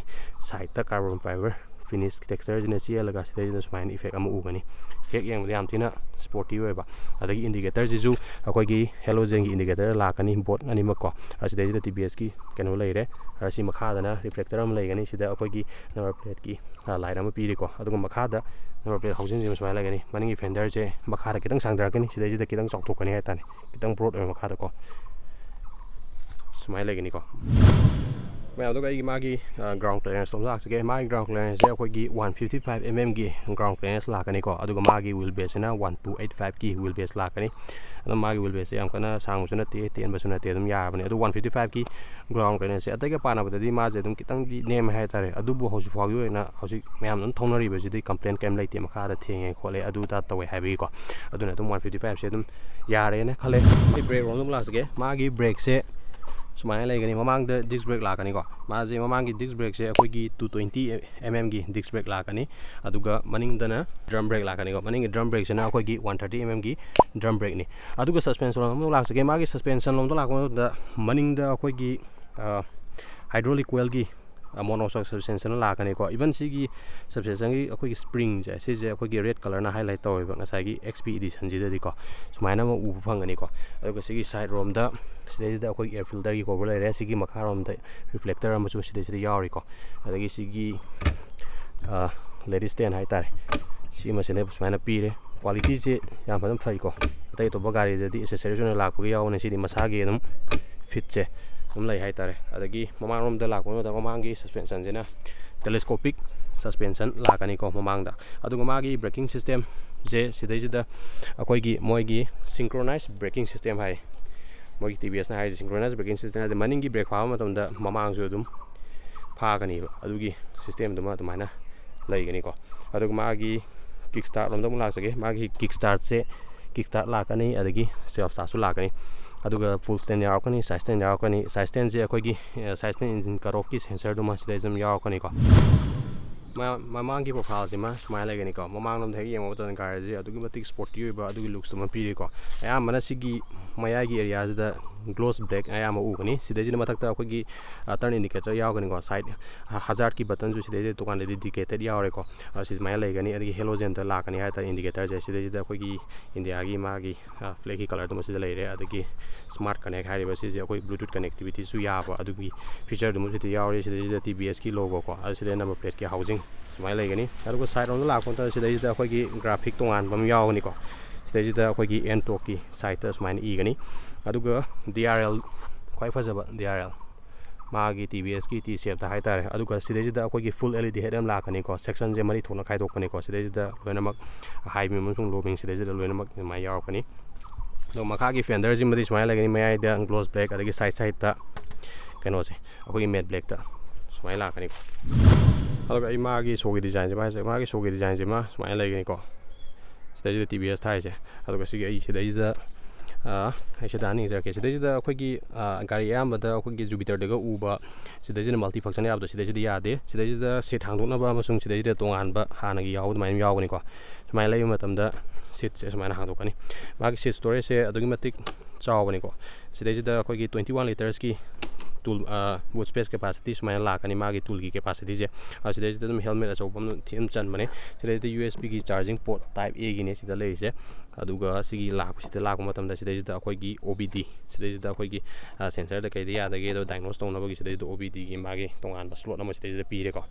ꯁꯥꯏꯠꯇ ꯀꯥꯔꯕꯣꯟ ꯐꯥꯏꯕꯔ ꯐꯤꯅꯤꯁ ꯇꯦꯛꯁꯆꯔꯁꯤꯅ ꯆꯦꯜꯂꯒ ꯁꯤꯗꯩꯁꯤꯗ ꯁꯨꯃꯥꯏꯅ ꯏꯐꯦꯛ ꯑꯃ ꯎꯒꯅꯤ꯫ ꯍꯦꯛ ꯌꯦꯡꯕꯗ ꯌꯥꯝ ꯊꯤꯅ ꯁ꯭ꯄꯣꯔꯇꯤ ꯑꯣꯏꯕ꯫ ꯑꯗꯒꯤ ꯏꯟꯗꯤꯀꯦꯇꯔꯁꯤꯁꯨ ꯑꯩꯈꯣꯏꯒꯤ ꯍꯦꯂꯣꯖꯦꯟꯒꯤ ꯏꯟꯗꯤꯀꯦꯇꯔ ꯂꯥꯛꯀꯅꯤ, ꯕꯣꯠ ꯑꯅꯤꯃꯛꯀꯣ꯫ ꯑꯁꯤꯗꯩꯁꯤꯗ ꯇꯤ ꯚꯤ ꯑꯦꯁꯀꯤ ꯀꯩꯅꯣ ꯂꯩꯔꯦ꯫ ꯑꯁꯤ ꯃꯈꯥꯗꯅ ꯔꯤꯐ꯭ꯂꯦꯛꯇꯔ ꯑꯃ ꯂꯩꯒꯅꯤ꯫ ꯁꯤꯗ ꯑꯩꯈꯣꯏꯒꯤ ꯅꯝꯕꯔ ꯄ꯭ꯂꯦꯠꯀꯤ ꯂꯥꯏꯠ ꯑꯃ ꯄꯤꯔꯤꯀꯣ꯫ ꯑꯗꯨꯒ ꯃꯈꯥꯗ ꯅꯝꯕꯔ ꯄ꯭ꯂꯦꯠ ꯍꯧꯖꯤꯟꯁꯤ ꯑꯃ ꯁꯨꯃꯥꯏꯅ ꯂꯩꯒꯅꯤ꯫ ꯃꯅꯤꯡꯒꯤ ꯐꯦꯟꯗꯔꯁꯦ ꯃꯈꯥꯗ ꯈꯤꯇꯪ ꯁꯥꯡꯊꯔꯛꯀꯅꯤ, ꯁꯤꯗꯩꯁꯤꯗ ꯈꯤꯇꯪ ꯆꯥꯎꯊꯣꯛꯀꯅꯤ ꯍꯥꯏꯇꯥꯔꯦ, ꯈꯤꯇꯪ ꯕ꯭ꯔꯣꯗ ꯑꯣꯏꯕ ꯃꯈꯥꯗꯀꯣ꯫ ꯁꯨꯃꯥꯏꯅ ꯂꯩꯒꯅꯤꯀꯣ꯫ ꯃꯌꯥꯝ, ꯑꯗꯨꯒ ꯑꯩꯒꯤ ꯃꯥꯒꯤ ꯒ꯭ꯔꯥꯎꯟ ꯀ꯭ꯂꯤꯌꯔꯦꯟꯁ ꯂꯣꯝꯗ ꯂꯥꯛꯆꯒꯦ꯫ ꯃꯥꯒꯤ ꯒ꯭ꯔꯥꯎꯟ ꯀ꯭ꯂꯤꯌꯔꯦꯟꯁꯁꯦ ꯑꯩꯈꯣꯏꯒꯤ ꯋꯥꯟ ꯐꯤꯐꯇꯤ ꯐꯥꯏꯚ ꯑꯦꯝ ꯑꯦꯝꯒꯤ ꯒ꯭ꯔꯥꯎꯟ ꯀ꯭ꯂꯤꯌꯔꯦꯟꯁ ꯂꯥꯛꯀꯅꯤꯀꯣ꯫ ꯑꯗꯨꯒ ꯃꯥꯒꯤ ꯋꯤꯜ ꯕꯦꯁꯁꯤꯅ ꯋꯥꯟ ꯇꯨ ꯑꯩꯠ ꯐꯥꯏꯚꯀꯤ ꯋꯤꯜ ꯕꯦꯁ ꯂꯥꯛꯀꯅꯤ꯫ ꯑꯗꯨꯝ ꯃꯥꯒꯤ ꯋꯤꯜ ꯕꯦꯁꯁꯦ ꯌꯥꯝ ꯀꯟꯅ ꯁꯥꯡꯕꯁꯨ ꯅꯠꯇꯦ, ꯇꯦꯟꯕꯁꯨ ꯅꯠꯇꯦ, ꯑꯗꯨꯝ ꯌꯥꯔꯕꯅꯤ꯫ ꯑꯗꯨ ꯋꯥꯟ ꯐꯤꯐꯇꯤ ꯐꯥꯏꯚꯀꯤ ꯒ꯭ꯔꯥꯎꯟ ꯀ꯭ꯂꯤꯌꯔꯦꯟꯁꯁꯦ ꯑꯇꯩꯒ ꯄꯥꯅꯕꯗꯗꯤ ꯃꯥꯁꯦ ꯑꯗꯨꯝ ꯈꯤꯇꯪꯗꯤ ꯅꯦꯝꯃꯦ ꯍꯥꯏꯇꯥꯔꯦ꯫ ꯑꯗꯨꯕꯨ ꯍꯧꯖꯤꯛ ꯐꯥꯎꯒꯤ ꯑꯣꯏꯅ ꯍꯧꯖꯤꯛ ꯃꯌꯥꯝ ꯑꯗꯨꯝ ꯊꯧꯅꯔꯤꯕꯁꯤꯗꯤ ꯀꯝꯄ꯭ꯂꯦꯟ ꯀꯔꯤꯝ ꯂꯩꯇꯦ, ꯃꯈꯥꯗ ꯊꯦꯡꯉꯦ ꯈꯣꯠꯂꯦ ꯑꯗꯨ ꯑꯗꯥ ꯇꯧꯋꯦ ꯍꯥꯏꯕꯒꯤꯀꯣ꯫ ꯑꯗꯨꯅ ꯑꯗꯨꯝ ꯋꯥꯟ ꯐꯤꯐꯇꯤ ꯐꯥꯏꯚꯁꯦ ꯑꯗꯨꯝ ꯌꯥꯔꯦꯅ ꯈꯜꯂꯦ꯫ ꯑꯩ ꯕ꯭ꯔꯦꯛ ꯔꯣꯝꯗ ꯑꯃꯨꯛ ꯂꯥꯛꯆꯒꯦ꯫ ꯃꯥꯒꯤ ꯕ꯭ꯔꯦꯛꯁꯦ ꯁꯨꯃꯥꯏꯅ ꯂꯩꯒꯅꯤ꯫ ꯃꯃꯥꯡꯗ ꯗꯤꯁ ꯕ꯭ꯔꯦꯛ ꯂꯥꯛꯀꯅꯤꯀꯣ꯫ ꯃꯥꯁꯦ ꯃꯃꯥꯡꯒꯤ ꯗꯤꯁ ꯕ꯭ꯔꯦꯛꯁꯦ ꯑꯩꯈꯣꯏꯒꯤ ꯇꯨ ꯇ꯭ꯋꯦꯟꯇꯤ ꯑꯦꯝ ꯑꯦꯝꯒꯤ ꯗꯤꯁ ꯕ꯭ꯔꯦꯛ ꯂꯥꯛꯀꯅꯤ꯫ ꯑꯗꯨꯒ ꯃꯅꯤꯡꯗꯅ ꯗ꯭ꯔꯝ ꯕ꯭ꯔꯦꯛ ꯂꯥꯛꯀꯅꯤꯀꯣ꯫ ꯃꯅꯤꯡꯒꯤ ꯗ꯭ꯔꯝ ꯕ꯭ꯔꯦꯛꯁꯤꯅ ꯑꯩꯈꯣꯏꯒꯤ ꯋꯥꯟ ꯊꯥꯔꯇꯤ ꯑꯦꯝ ꯑꯦꯝꯒꯤ ꯗ꯭ꯔꯝ ꯕ꯭ꯔꯦꯛꯅꯤ꯫ ꯑꯗꯨꯒ ꯁꯁꯄꯦꯟꯁꯟ ꯂꯣꯝꯗ ꯂꯥꯛꯆꯒꯦ꯫ ꯃꯥꯒꯤ ꯁꯁꯄꯦꯟꯁꯟ ꯂꯣꯝꯗ ꯂꯥꯛꯄ ꯃꯇꯝꯗ ꯃꯅꯤꯡꯗ ꯑꯩꯈꯣꯏꯒꯤ ꯍꯥꯏꯗ꯭ꯔꯣꯂꯤꯛ ꯀꯣꯏꯜꯒꯤ ꯃꯣꯅꯣꯁꯣꯛ ꯁꯁꯄꯦꯟꯁꯟ ꯂꯥꯛꯀꯅꯤꯀꯣ꯫ ꯏꯚꯟ ꯁꯤꯒꯤ ꯁꯁꯄꯦꯟꯁꯟꯒꯤ ꯑꯩꯈꯣꯏꯒꯤ ꯁ꯭ꯄ꯭ꯔꯤꯡꯁꯦ, ꯁꯤꯁꯦ ꯑꯩꯈꯣꯏꯒꯤ ꯔꯦꯗ ꯀꯂꯔꯅ ꯍꯥꯏꯂꯥꯏꯠ ꯇꯧꯋꯦꯕ ꯉꯁꯥꯏꯒꯤ ꯑꯦꯛꯁ ꯄꯤ ꯏꯗꯤꯁꯟꯁꯤꯗꯗꯤꯀꯣ꯫ ꯁꯨꯃꯥꯏꯅ ꯑꯃ ꯎꯕ ꯐꯪꯒꯅꯤꯀꯣ꯫ ꯑꯗꯨꯒ ꯁꯤꯒꯤ ꯁꯥꯏꯠ ꯔꯣꯝꯗ ꯁꯤꯗꯩꯁꯤꯗ ꯑꯩꯈꯣꯏꯒꯤ ꯑꯦꯌꯔ ꯐꯤꯜꯇꯔꯒꯤ ꯀꯣꯕꯔ ꯂꯩꯔꯦ꯫ ꯁꯤꯒꯤ ꯃꯈꯥꯔꯣꯝꯗ ꯔꯤꯐ꯭ꯂꯦꯛꯇꯔ ꯑꯃꯁꯨ ꯁꯤꯗꯩꯁꯤꯗ ꯌꯥꯎꯔꯤꯀꯣ꯫ ꯑꯗꯒꯤ ꯁꯤꯒꯤ ꯂꯦꯗꯤꯁ ꯁ꯭ꯇꯦꯟ ꯍꯥꯏꯇꯥꯔꯦ, ꯁꯤꯃꯁꯤꯅ ꯁꯨꯃꯥꯏꯅ ꯄꯤꯔꯦ꯫ ꯀ꯭ꯋꯥꯂꯤꯇꯤꯁꯦ ꯌꯥꯝ ꯐꯖꯅ ꯐꯩꯀꯣ꯫ ꯑꯇꯩ ꯑꯇꯣꯞꯄ ꯒꯥꯔꯤꯗꯗꯤ ꯑꯦꯁꯦꯁꯔꯤꯁ ꯑꯣꯏꯅ ꯂꯥꯛꯄꯒꯤ ꯌꯥꯎꯕꯅꯤ꯫ ꯁꯤꯗꯤ ꯃꯁꯥꯒꯤ ꯑꯗꯨꯝ ꯐꯤꯠꯁꯦ ꯑꯗꯨꯝ ꯂꯩ ꯍꯥꯏꯇꯥꯔꯦ꯫ ꯑꯗꯒꯤ ꯃꯃꯥꯡꯂꯣꯝꯗ ꯂꯥꯛꯄ ꯃꯇꯝꯗ ꯃꯃꯥꯡꯒꯤ ꯁꯁꯄꯦꯟꯁꯟꯁꯤꯅ ꯇꯦꯂꯦꯁꯀꯣꯄꯤꯛ ꯁꯁꯄꯦꯟꯁꯟ ꯂꯥꯛꯀꯅꯤꯀꯣ ꯃꯃꯥꯡꯗ꯫ ꯑꯗꯨꯒ ꯃꯥꯒꯤ ꯕ꯭ꯔꯦꯀꯤꯡ ꯁꯤꯁꯇꯦꯝꯁꯦ ꯁꯤꯗꯩꯁꯤꯗ ꯑꯩꯈꯣꯏꯒꯤ ꯃꯣꯏꯒꯤ ꯁꯤꯡꯀ꯭ꯔꯣꯅꯥꯏꯁ ꯕ꯭ꯔꯦꯀꯤꯡ ꯁꯤꯁꯇꯦꯝ ꯍꯥꯏ, ꯃꯣꯏꯒꯤ ꯇꯤ ꯚꯤ ꯑꯦꯁꯅ ꯍꯥꯏꯔꯤꯁꯦ ꯁꯤꯡꯀ꯭ꯔꯣꯅꯥꯏꯁ ꯕ꯭ꯔꯦꯀꯤꯡ ꯁꯤꯁꯇꯦꯝ ꯍꯥꯏꯁꯦ ꯃꯅꯤꯡꯒꯤ ꯕ꯭ꯔꯦꯛ ꯐꯥꯕ ꯃꯇꯝꯗ ꯃꯃꯥꯡꯁꯨ ꯑꯗꯨꯝ ꯐꯥꯒꯅꯦꯕ꯫ ꯑꯗꯨꯒꯤ ꯁꯤꯁꯇꯦꯝꯗꯨꯃ ꯑꯗꯨꯃꯥꯏꯅ ꯂꯩꯒꯅꯤꯀꯣ꯫ ꯑꯗꯨꯒ ꯃꯥꯒꯤ ꯀꯤꯛ ꯁ꯭ꯇꯥꯔꯠ ꯂꯣꯝꯗ ꯑꯃꯨꯛ ꯂꯥꯛꯆꯒꯦ꯫ ꯃꯥꯒꯤ ꯀꯤꯛ ꯁ꯭ꯇꯥꯔꯠꯁꯦ, ꯀꯤꯛ ꯁ꯭ꯇꯥꯔꯠ ꯂꯥꯛꯀꯅꯤ, ꯑꯗꯒꯤ ꯁꯦꯜꯐ ꯁ꯭ꯇꯥꯔꯠꯁꯨ ꯂꯥꯛꯀꯅꯤ꯫ ꯑꯗꯨꯒ ꯐꯨꯜ ꯁ꯭ꯇꯦꯟ ꯌꯥꯎꯔꯛꯀꯅꯤ, ꯁꯥꯏꯠ ꯁ꯭ꯇꯦꯟ ꯌꯥꯎꯔꯛꯀꯅꯤ꯫ ꯁꯥꯏꯠ ꯁ꯭ꯇꯦꯟꯁꯦ ꯑꯩꯈꯣꯏꯒꯤ ꯁꯥꯏꯠ ꯁ꯭ꯇꯦꯟ ꯏꯟꯖꯤꯟ ꯀꯠ ꯑꯣꯐꯀꯤ ꯁꯦꯟꯁꯔꯗꯨꯃ ꯁꯤꯗꯩꯁꯤꯗ ꯑꯗꯨꯝ ꯌꯥꯎꯔꯛꯀꯅꯤꯀꯣ꯫ ꯃ- ꯃꯃꯥꯡꯒꯤ ꯄ꯭ꯔꯣꯐꯥꯏꯜꯁꯤꯃ ꯁꯨꯃꯥꯏꯅ ꯂꯩꯒꯅꯤꯀꯣ꯫ ꯃꯃꯥꯡꯂꯣꯝꯗ ꯍꯦꯛ ꯌꯦꯡꯕ ꯃꯇꯝꯗ ꯒꯥꯔꯤꯁꯦ ꯑꯗꯨꯛꯀꯤ ꯃꯇꯤꯛ ꯁ꯭ꯄꯣꯔꯇꯤ ꯑꯣꯏꯕ ꯑꯗꯨꯒꯤ ꯂꯨꯛꯁꯇꯨꯃ ꯄꯤꯔꯤꯀꯣ꯫ ꯑꯌꯥꯝꯕꯅ ꯁꯤꯒꯤ ꯃꯌꯥꯏꯒꯤ ꯑꯦꯔꯤꯌꯥꯁꯤꯗ ꯒ꯭ꯂꯣꯁ ꯕ꯭ꯂꯦꯛ ꯑꯌꯥꯝꯕ ꯎꯒꯅꯤ꯫ ꯁꯤꯗꯩꯁꯤꯗ ꯃꯊꯛꯇ ꯑꯩꯈꯣꯏꯒꯤ ꯇꯔꯟ ꯏꯟꯗꯤꯀꯦꯇꯔ ꯌꯥꯎꯒꯅꯤꯀꯣ꯫ ꯁꯥꯏꯠ ꯍꯖꯥꯔꯠꯀꯤ ꯕꯇꯟꯁꯨ ꯁꯤꯗꯩꯁꯤꯗ ꯇꯣꯉꯥꯟꯅ ꯗꯤꯗꯤꯀꯦꯇꯦꯠ ꯌꯥꯎꯔꯦꯀꯣ꯫ ꯑ, ꯁꯤ ꯁꯨꯃꯥꯏꯅ ꯂꯩꯒꯅꯤ꯫ ꯑꯗꯒꯤ ꯍꯦꯂꯣꯖꯦꯟꯗ ꯂꯥꯛꯀꯅꯤ ꯍꯥꯏ ꯇꯥꯔꯦ ꯏꯟꯗꯤꯀꯦꯇꯔꯁꯦ꯫ ꯁꯤꯗꯩꯁꯤꯗ ꯑꯩꯈꯣꯏꯒꯤ ꯏꯟꯗꯤꯌꯥꯒꯤ ꯃꯥꯒꯤ ꯐ꯭ꯂꯦꯒꯀꯤ ꯀꯂꯔꯗꯨꯃ ꯁꯤꯗ ꯂꯩꯔꯦ꯫ ꯑꯗꯒꯤ ꯁ꯭ꯃꯥꯔꯠ ꯀꯅꯦꯛ ꯍꯥꯏꯔꯤꯕ ꯁꯤꯁꯦ ꯑꯩꯈꯣꯏ ꯕ꯭ꯂꯨꯇꯨꯠ ꯀꯅꯦꯛꯇꯤꯕꯤꯇꯤꯁꯨ ꯌꯥꯕ ꯑꯗꯨꯒꯤ ꯐꯤꯆꯔꯗꯨꯃ ꯁꯤꯗ ꯌꯥꯎꯔꯦ꯫ ꯁꯤꯗꯩꯁꯤꯗ ꯇꯤ ꯚꯤ ꯑꯦꯁꯀꯤ ꯂꯣꯒꯣꯀꯣ, ꯑꯗꯨ ꯁꯤꯗ ꯅꯝꯕꯔ ꯄ꯭ꯂꯦꯠꯀꯤ ꯍꯥꯎꯖꯤꯡ ꯁꯨꯃꯥꯏꯅ ꯂꯩꯒꯅꯤ꯫ ꯑꯗꯨꯒ ꯁꯥꯏꯠ ꯔꯣꯝꯗ ꯂꯥꯛꯄ ꯃꯇꯝꯗ ꯁꯤꯗꯩꯁꯤꯗ ꯑꯩꯈꯣꯏꯒꯤ ꯒ꯭ꯔꯥꯐꯤꯛ ꯇꯣꯉꯥꯟꯕ ꯑꯃ ꯌꯥꯎꯒꯅꯤꯀꯣ꯫ ꯁꯤꯗꯩꯁꯤꯗ ꯑꯩꯈꯣꯏꯒꯤ ꯑꯦꯟꯇꯣꯛꯀꯤ ꯁꯥꯏꯠꯇ ꯁꯨꯃꯥꯏꯅ ꯏꯒꯅꯤ꯫ ꯑꯗꯨꯒ ꯗꯤ ꯑꯥꯔ ꯑꯦꯜ, ꯈ꯭ꯋꯥꯏ ꯐꯖꯕ ꯗꯤ ꯑꯥꯔ ꯑꯦꯜ, ꯃꯥꯒꯤ ꯇꯤ ꯚꯤ ꯑꯦꯁꯀꯤ ꯇꯤ ꯁꯦꯞꯇ ꯍꯥꯏꯇꯥꯔꯦ꯫ ꯑꯗꯨꯒ ꯁꯤꯗꯩꯁꯤꯗ ꯑꯩꯈꯣꯏꯒꯤ ꯐꯨꯜ ꯑꯦꯜ ꯏ ꯗꯤ ꯍꯦꯠ ꯑꯃ ꯂꯥꯛꯀꯅꯤꯀꯣ꯫ ꯁꯦꯛꯁꯟꯁꯦ ꯃꯔꯤ ꯊꯣꯛꯅ ꯈꯥꯏꯗꯣꯛꯄꯅꯤꯀꯣ꯫ ꯁꯤꯗꯩꯁꯤꯗ ꯂꯣꯏꯅꯃꯛ ꯍꯥꯏ, ꯃꯤꯗꯤꯌꯝ ꯑꯃꯁꯨꯡ ꯂꯣ ꯕꯤꯝ ꯁꯤꯗꯩꯁꯤꯗ ꯂꯣꯏꯅꯃꯛ ꯑꯗꯨꯃꯥꯏꯅ ꯌꯥꯎꯔꯛꯀꯅꯤ꯫ ꯑꯗꯣ ꯃꯈꯥꯒꯤ ꯐꯦꯟꯗꯔꯁꯤꯃꯗꯤ ꯁꯨꯃꯥꯏꯅ ꯂꯩꯒꯅꯤ, ꯃꯌꯥꯏꯗ ꯒ꯭ꯂꯣꯁ ꯕ꯭ꯂꯦꯛ, ꯑꯗꯒꯤ ꯁꯥꯏꯠ ꯁꯥꯏꯠꯇ ꯀꯩꯅꯣꯁꯦ ꯑꯩꯈꯣꯏꯒꯤ ꯃꯦꯠ ꯕ꯭ꯂꯦꯛꯇ ꯁꯨꯃꯥꯏꯅ ꯂꯥꯛꯀꯅꯤꯀꯣ꯫ ꯑꯗꯨꯒ ꯑꯩ ꯃꯥꯒꯤ ꯁꯣꯒꯤ ꯗꯤꯖꯥꯏꯟꯁꯤꯃ ꯍꯥꯏꯁꯦ, ꯃꯥꯒꯤ ꯁꯣꯒꯤ ꯗꯤꯖꯥꯏꯟꯁꯤꯃ ꯁꯨꯃꯥꯏꯅ ꯂꯩꯒꯅꯤꯀꯣ꯫ ꯁꯤꯗꯩꯁꯤꯗ ꯇꯤ ꯚꯤ ꯑꯦꯁ ꯊꯥꯏꯁꯦ꯫ ꯑꯗꯨꯒ ꯁꯤꯒꯤ ꯑꯩ ꯁꯤꯗꯩꯁꯤꯗ, ꯑ, ꯑꯩ ꯁꯤꯗ ꯍꯥꯟꯅ ꯌꯦꯡꯖꯔꯛꯀꯦ꯫ ꯁꯤꯗꯩꯁꯤꯗ ꯑꯩꯈꯣꯏꯒꯤ, ꯑ, ꯒꯥꯔꯤ ꯑꯌꯥꯝꯕꯗ ꯑꯩꯈꯣꯏꯒꯤ ꯖꯨꯄꯤꯇꯔꯗꯒ ꯎꯕ, ꯁꯤꯗꯩꯁꯤꯗ ꯃꯜꯇꯤ ꯐꯪꯁꯟ ꯌꯥꯕꯗꯣ ꯁꯤꯗꯩꯁꯤꯗ ꯌꯥꯗꯦ꯫ ꯁꯤꯗꯩꯁꯤꯗ ꯁꯤꯠ ꯍꯥꯡꯗꯣꯛꯅꯕ ꯑꯃꯁꯨꯡ ꯁꯤꯗꯩꯁꯤꯗ ꯇꯣꯉꯥꯟꯕ ꯍꯥꯟꯅꯒꯤ ꯌꯥꯎꯕ ꯑꯗꯨꯃꯥꯏꯅ ꯌꯥꯎꯒꯅꯤꯀꯣ꯫ ꯁꯨꯃꯥꯏꯅ ꯂꯩꯕ ꯃꯇꯝꯗ ꯁꯤꯠꯁꯦ ꯁꯨꯃꯥꯏꯅ ꯍꯥꯡꯗꯣꯛꯀꯅꯤ꯫ ꯃꯥꯒꯤ ꯁꯤꯠ ꯁ꯭ꯇꯣꯔꯦꯖꯁꯦ ꯑꯗꯨꯛꯀꯤ ꯃꯇꯤꯛ ꯆꯥꯎꯕꯅꯤꯀꯣ꯫ ꯁꯤꯗꯩꯁꯤꯗ ꯑꯩꯈꯣꯏꯒꯤ ꯇ꯭ꯋꯦꯟꯇꯤ ꯋꯥꯟ ꯂꯤꯇꯔꯁꯀꯤ ꯇꯨꯜ, ꯑ, ꯕꯨꯠ ꯁ꯭ꯄꯦꯁ ꯀꯦꯄꯥꯁꯤꯇꯤ ꯁꯨꯃꯥꯏꯅ ꯂꯥꯛꯀꯅꯤ, ꯃꯥꯒꯤ ꯇꯨꯜꯒꯤ ꯀꯦꯄꯥꯁꯤꯇꯤꯁꯦ꯫ ꯑ, ꯁꯤꯗꯩꯁꯤꯗ ꯑꯗꯨꯝ ꯍꯦꯜꯃꯦꯠ ꯑꯆꯧꯕ ꯑꯃ ꯊꯤ ꯑꯗꯨꯝ ꯆꯟꯕꯅꯦ꯫ ꯁꯤꯗꯩꯁꯤꯗ ꯌꯨ ꯑꯦꯁ ꯕꯤꯒꯤ ꯆꯥꯔꯖꯤꯡ ꯄꯣꯔꯠ ꯇꯥꯏꯞ ꯑꯦꯒꯤꯅꯦ ꯁꯤꯗ ꯂꯩꯔꯤꯁꯦ꯫ ꯑꯗꯨꯒ ꯁꯤꯒꯤ ꯂꯥꯛꯄꯁꯤꯗ ꯂꯥꯛꯄ ꯃꯇꯝꯗ ꯁꯤꯗꯩꯁꯤꯗ ꯑꯩꯈꯣꯏꯒꯤ ꯑꯣ ꯕꯤ ꯗꯤ, ꯁꯤꯗꯩꯁꯤꯗ ꯑꯩꯈꯣꯏꯒꯤ, ꯑ, ꯁꯦꯟꯁꯔꯗ ꯀꯩꯗ ꯌꯥꯗꯒꯦꯗꯣ ꯗꯥꯏꯒꯅꯣꯁ ꯇꯧꯅꯕꯒꯤ ꯁꯤꯗꯩꯁꯤꯗ ꯑꯣ ꯕꯤ ꯗꯤꯒꯤ ꯃꯥꯒꯤ ꯇꯣꯉꯥꯟꯕ ꯁ꯭ꯂꯣꯠ ꯑꯃ ꯁꯤꯗꯩꯁꯤꯗ ꯄꯤꯔꯦꯀꯣ꯫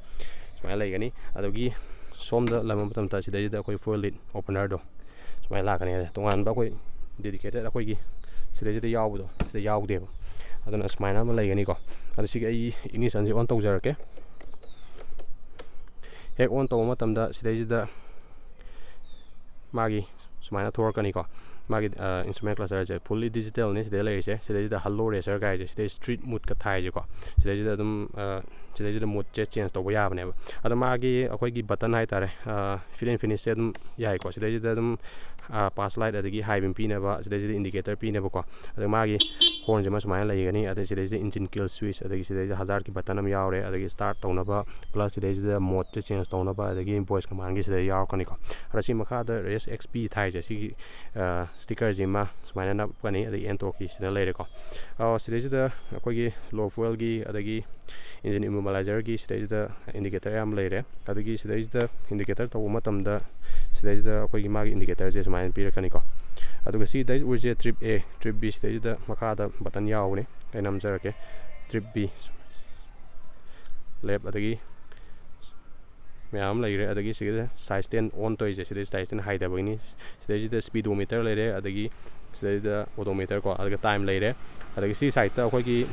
ꯁꯨꯃꯥꯏꯅ ꯂꯩꯒꯅꯤ꯫ ꯑꯗꯒꯤ ꯁꯣꯝꯗ ꯂꯩꯕ ꯃꯇꯝꯗ ꯁꯤꯗꯩꯁꯤꯗ ꯑꯩꯈꯣꯏ ꯐꯨꯌꯦꯜ ꯂꯤꯠ ꯑꯣꯄꯅꯔꯗꯣ ꯁꯨꯃꯥꯏꯅ ꯂꯥꯛꯀꯅꯤ꯫ ꯇꯣꯉꯥꯟꯕ ꯑꯩꯈꯣꯏ dedicated ꯑꯩꯈꯣꯏꯒꯤ ꯁꯤꯗꯩꯁꯤꯗ ꯌꯥꯎꯕꯗꯣ ꯁꯤꯗ ꯌꯥꯎꯗꯦꯕ꯫ ꯑꯗꯨꯅ ꯁꯨꯃꯥꯏꯅ ꯑꯃ ꯂꯩꯒꯅꯤꯀꯣ꯫ ꯑꯗꯣ ꯁꯤꯒꯤ ꯑꯩ ignition ꯁꯦ on ꯇꯧꯖꯔꯛꯀꯦ꯫ ꯍꯦꯛ on ꯇꯧꯕ ꯃꯇꯝꯗ ꯁꯤꯗꯩꯁꯤꯗ ꯃꯥꯒꯤ ꯁꯨꯃꯥꯏꯅ ꯊꯣꯛꯂꯛꯀꯅꯤꯀꯣ꯫ ꯃꯥꯒꯤ instrument cluster ꯁꯦ fully digital ꯅꯤ ꯁꯤꯗꯩ ꯂꯩꯔꯤꯁꯦ꯫ ꯁꯤꯗꯩꯁꯤꯗ Hello Racer ꯒꯥꯏꯁꯦ ꯁꯤꯗꯩ street mode ꯀ ꯊꯥꯏꯁꯦꯀꯣ꯫ ꯁꯤꯗꯩꯁꯤꯗ ꯑꯗꯨꯝ ꯁꯤꯗꯩꯁꯤꯗ mode ꯁꯦ change ꯇꯧꯕ ꯌꯥꯕꯅꯦꯕ꯫ ꯑꯗꯣ ꯃꯥꯒꯤ ꯑꯩꯈꯣꯏꯒꯤ button ꯍꯥꯏꯇꯥꯔꯦ, fill and finish ꯁꯦ ꯑꯗꯨꯝ ꯌꯥꯏꯀꯣ꯫ ꯁꯤꯗꯩꯁꯤꯗ ꯑꯗꯨꯝ pass light ꯑꯗꯒꯤ high beam ꯄꯤꯅꯕ, ꯁꯤꯗꯩꯁꯤꯗ indicator ꯄꯤꯅꯕꯀꯣ꯫ ꯑꯗꯣ ꯃꯥꯒꯤ horn ꯁꯤꯃ ꯁꯨꯃꯥꯏꯅ ꯂꯩꯒꯅꯤ꯫ ꯑꯗꯩ ꯁꯤꯗꯩꯁꯤꯗ engine kill switch, ꯑꯗꯒꯤ ꯁꯤꯗꯩꯁꯤꯗ hazard ꯀꯤ button ꯑꯃ ꯌꯥꯎꯔꯦ, ꯑꯗꯒꯤ start ꯇꯧꯅꯕ, plus ꯁꯤꯗꯩꯁꯤꯗ mode ꯁꯦ change ꯇꯧꯅꯕ, ꯑꯗꯒꯤ voice command ꯒꯤ ꯁꯤꯗ ꯌꯥꯎꯔꯛꯀꯅꯤꯀꯣ꯫ ꯑꯗ ꯁꯤ ꯃꯈꯥꯗ Race X P ꯊꯥꯏꯁꯦ ꯁꯤꯒꯤ sticker ꯁꯤꯃ ꯁꯨꯃꯥꯏꯅ ꯅꯞꯀꯅꯤ꯫ ꯑꯗꯒꯤ Ntorq ꯀꯤ ꯁꯤꯗ ꯂꯩꯔꯦꯀꯣ꯫ ꯑꯣ, ꯁꯤꯗꯩꯁꯤꯗ ꯑꯩꯈꯣꯏꯒꯤ low fuel ꯒꯤ ꯑꯗꯒꯤ engine immobilizer ꯒꯤ ꯁꯤꯗꯩꯁꯤꯗ indicator ꯌꯥꯝ ꯂꯩꯔꯦ꯫ ꯑꯗꯒꯤ ꯁꯤꯗꯩꯁꯤꯗ indicator ꯇꯧꯕ ꯃꯇꯝꯗ ꯁꯤꯗꯩꯁꯤꯗ ꯑꯩꯈꯣꯏꯒꯤ ꯃꯥꯒꯤ indicator ꯁꯦ ꯁꯨꯃꯥꯏꯅ ꯄꯤꯔꯛꯀꯅꯤꯀꯣ꯫ ꯑꯗꯨꯒ ꯁꯤꯗꯩ ꯑꯣꯏꯁꯦ trip A, trip B ꯁꯤꯗꯩꯁꯤꯗ ꯃꯈꯥꯗ button ꯌꯥꯎꯕꯅꯦ, ꯑꯩ ꯅꯝꯖꯔꯛꯀꯦ꯫ Trip B, left ꯑꯗꯒꯤ ꯃꯌꯥꯝ ꯑꯃ ꯂꯩꯈ꯭ꯔꯦ꯫ ꯑꯗꯒꯤ ꯁꯤꯗ side stand on ꯇꯧꯔꯤꯁꯦ ꯁꯤꯗꯩ side stand ꯍꯥꯏꯗꯕꯒꯤꯅꯤ꯫ ꯁꯤꯗꯩꯁꯤꯗ speedometer ꯂꯩꯔꯦ, ꯑꯗꯒꯤ ꯁꯤꯗꯩꯁꯤꯗ odometer ꯀꯣ, ꯑꯗꯨꯒ time ꯂꯩꯔꯦ꯫ ꯑꯗꯒꯤ ꯁꯤ side ꯇ ꯑꯩꯈꯣꯏꯒꯤ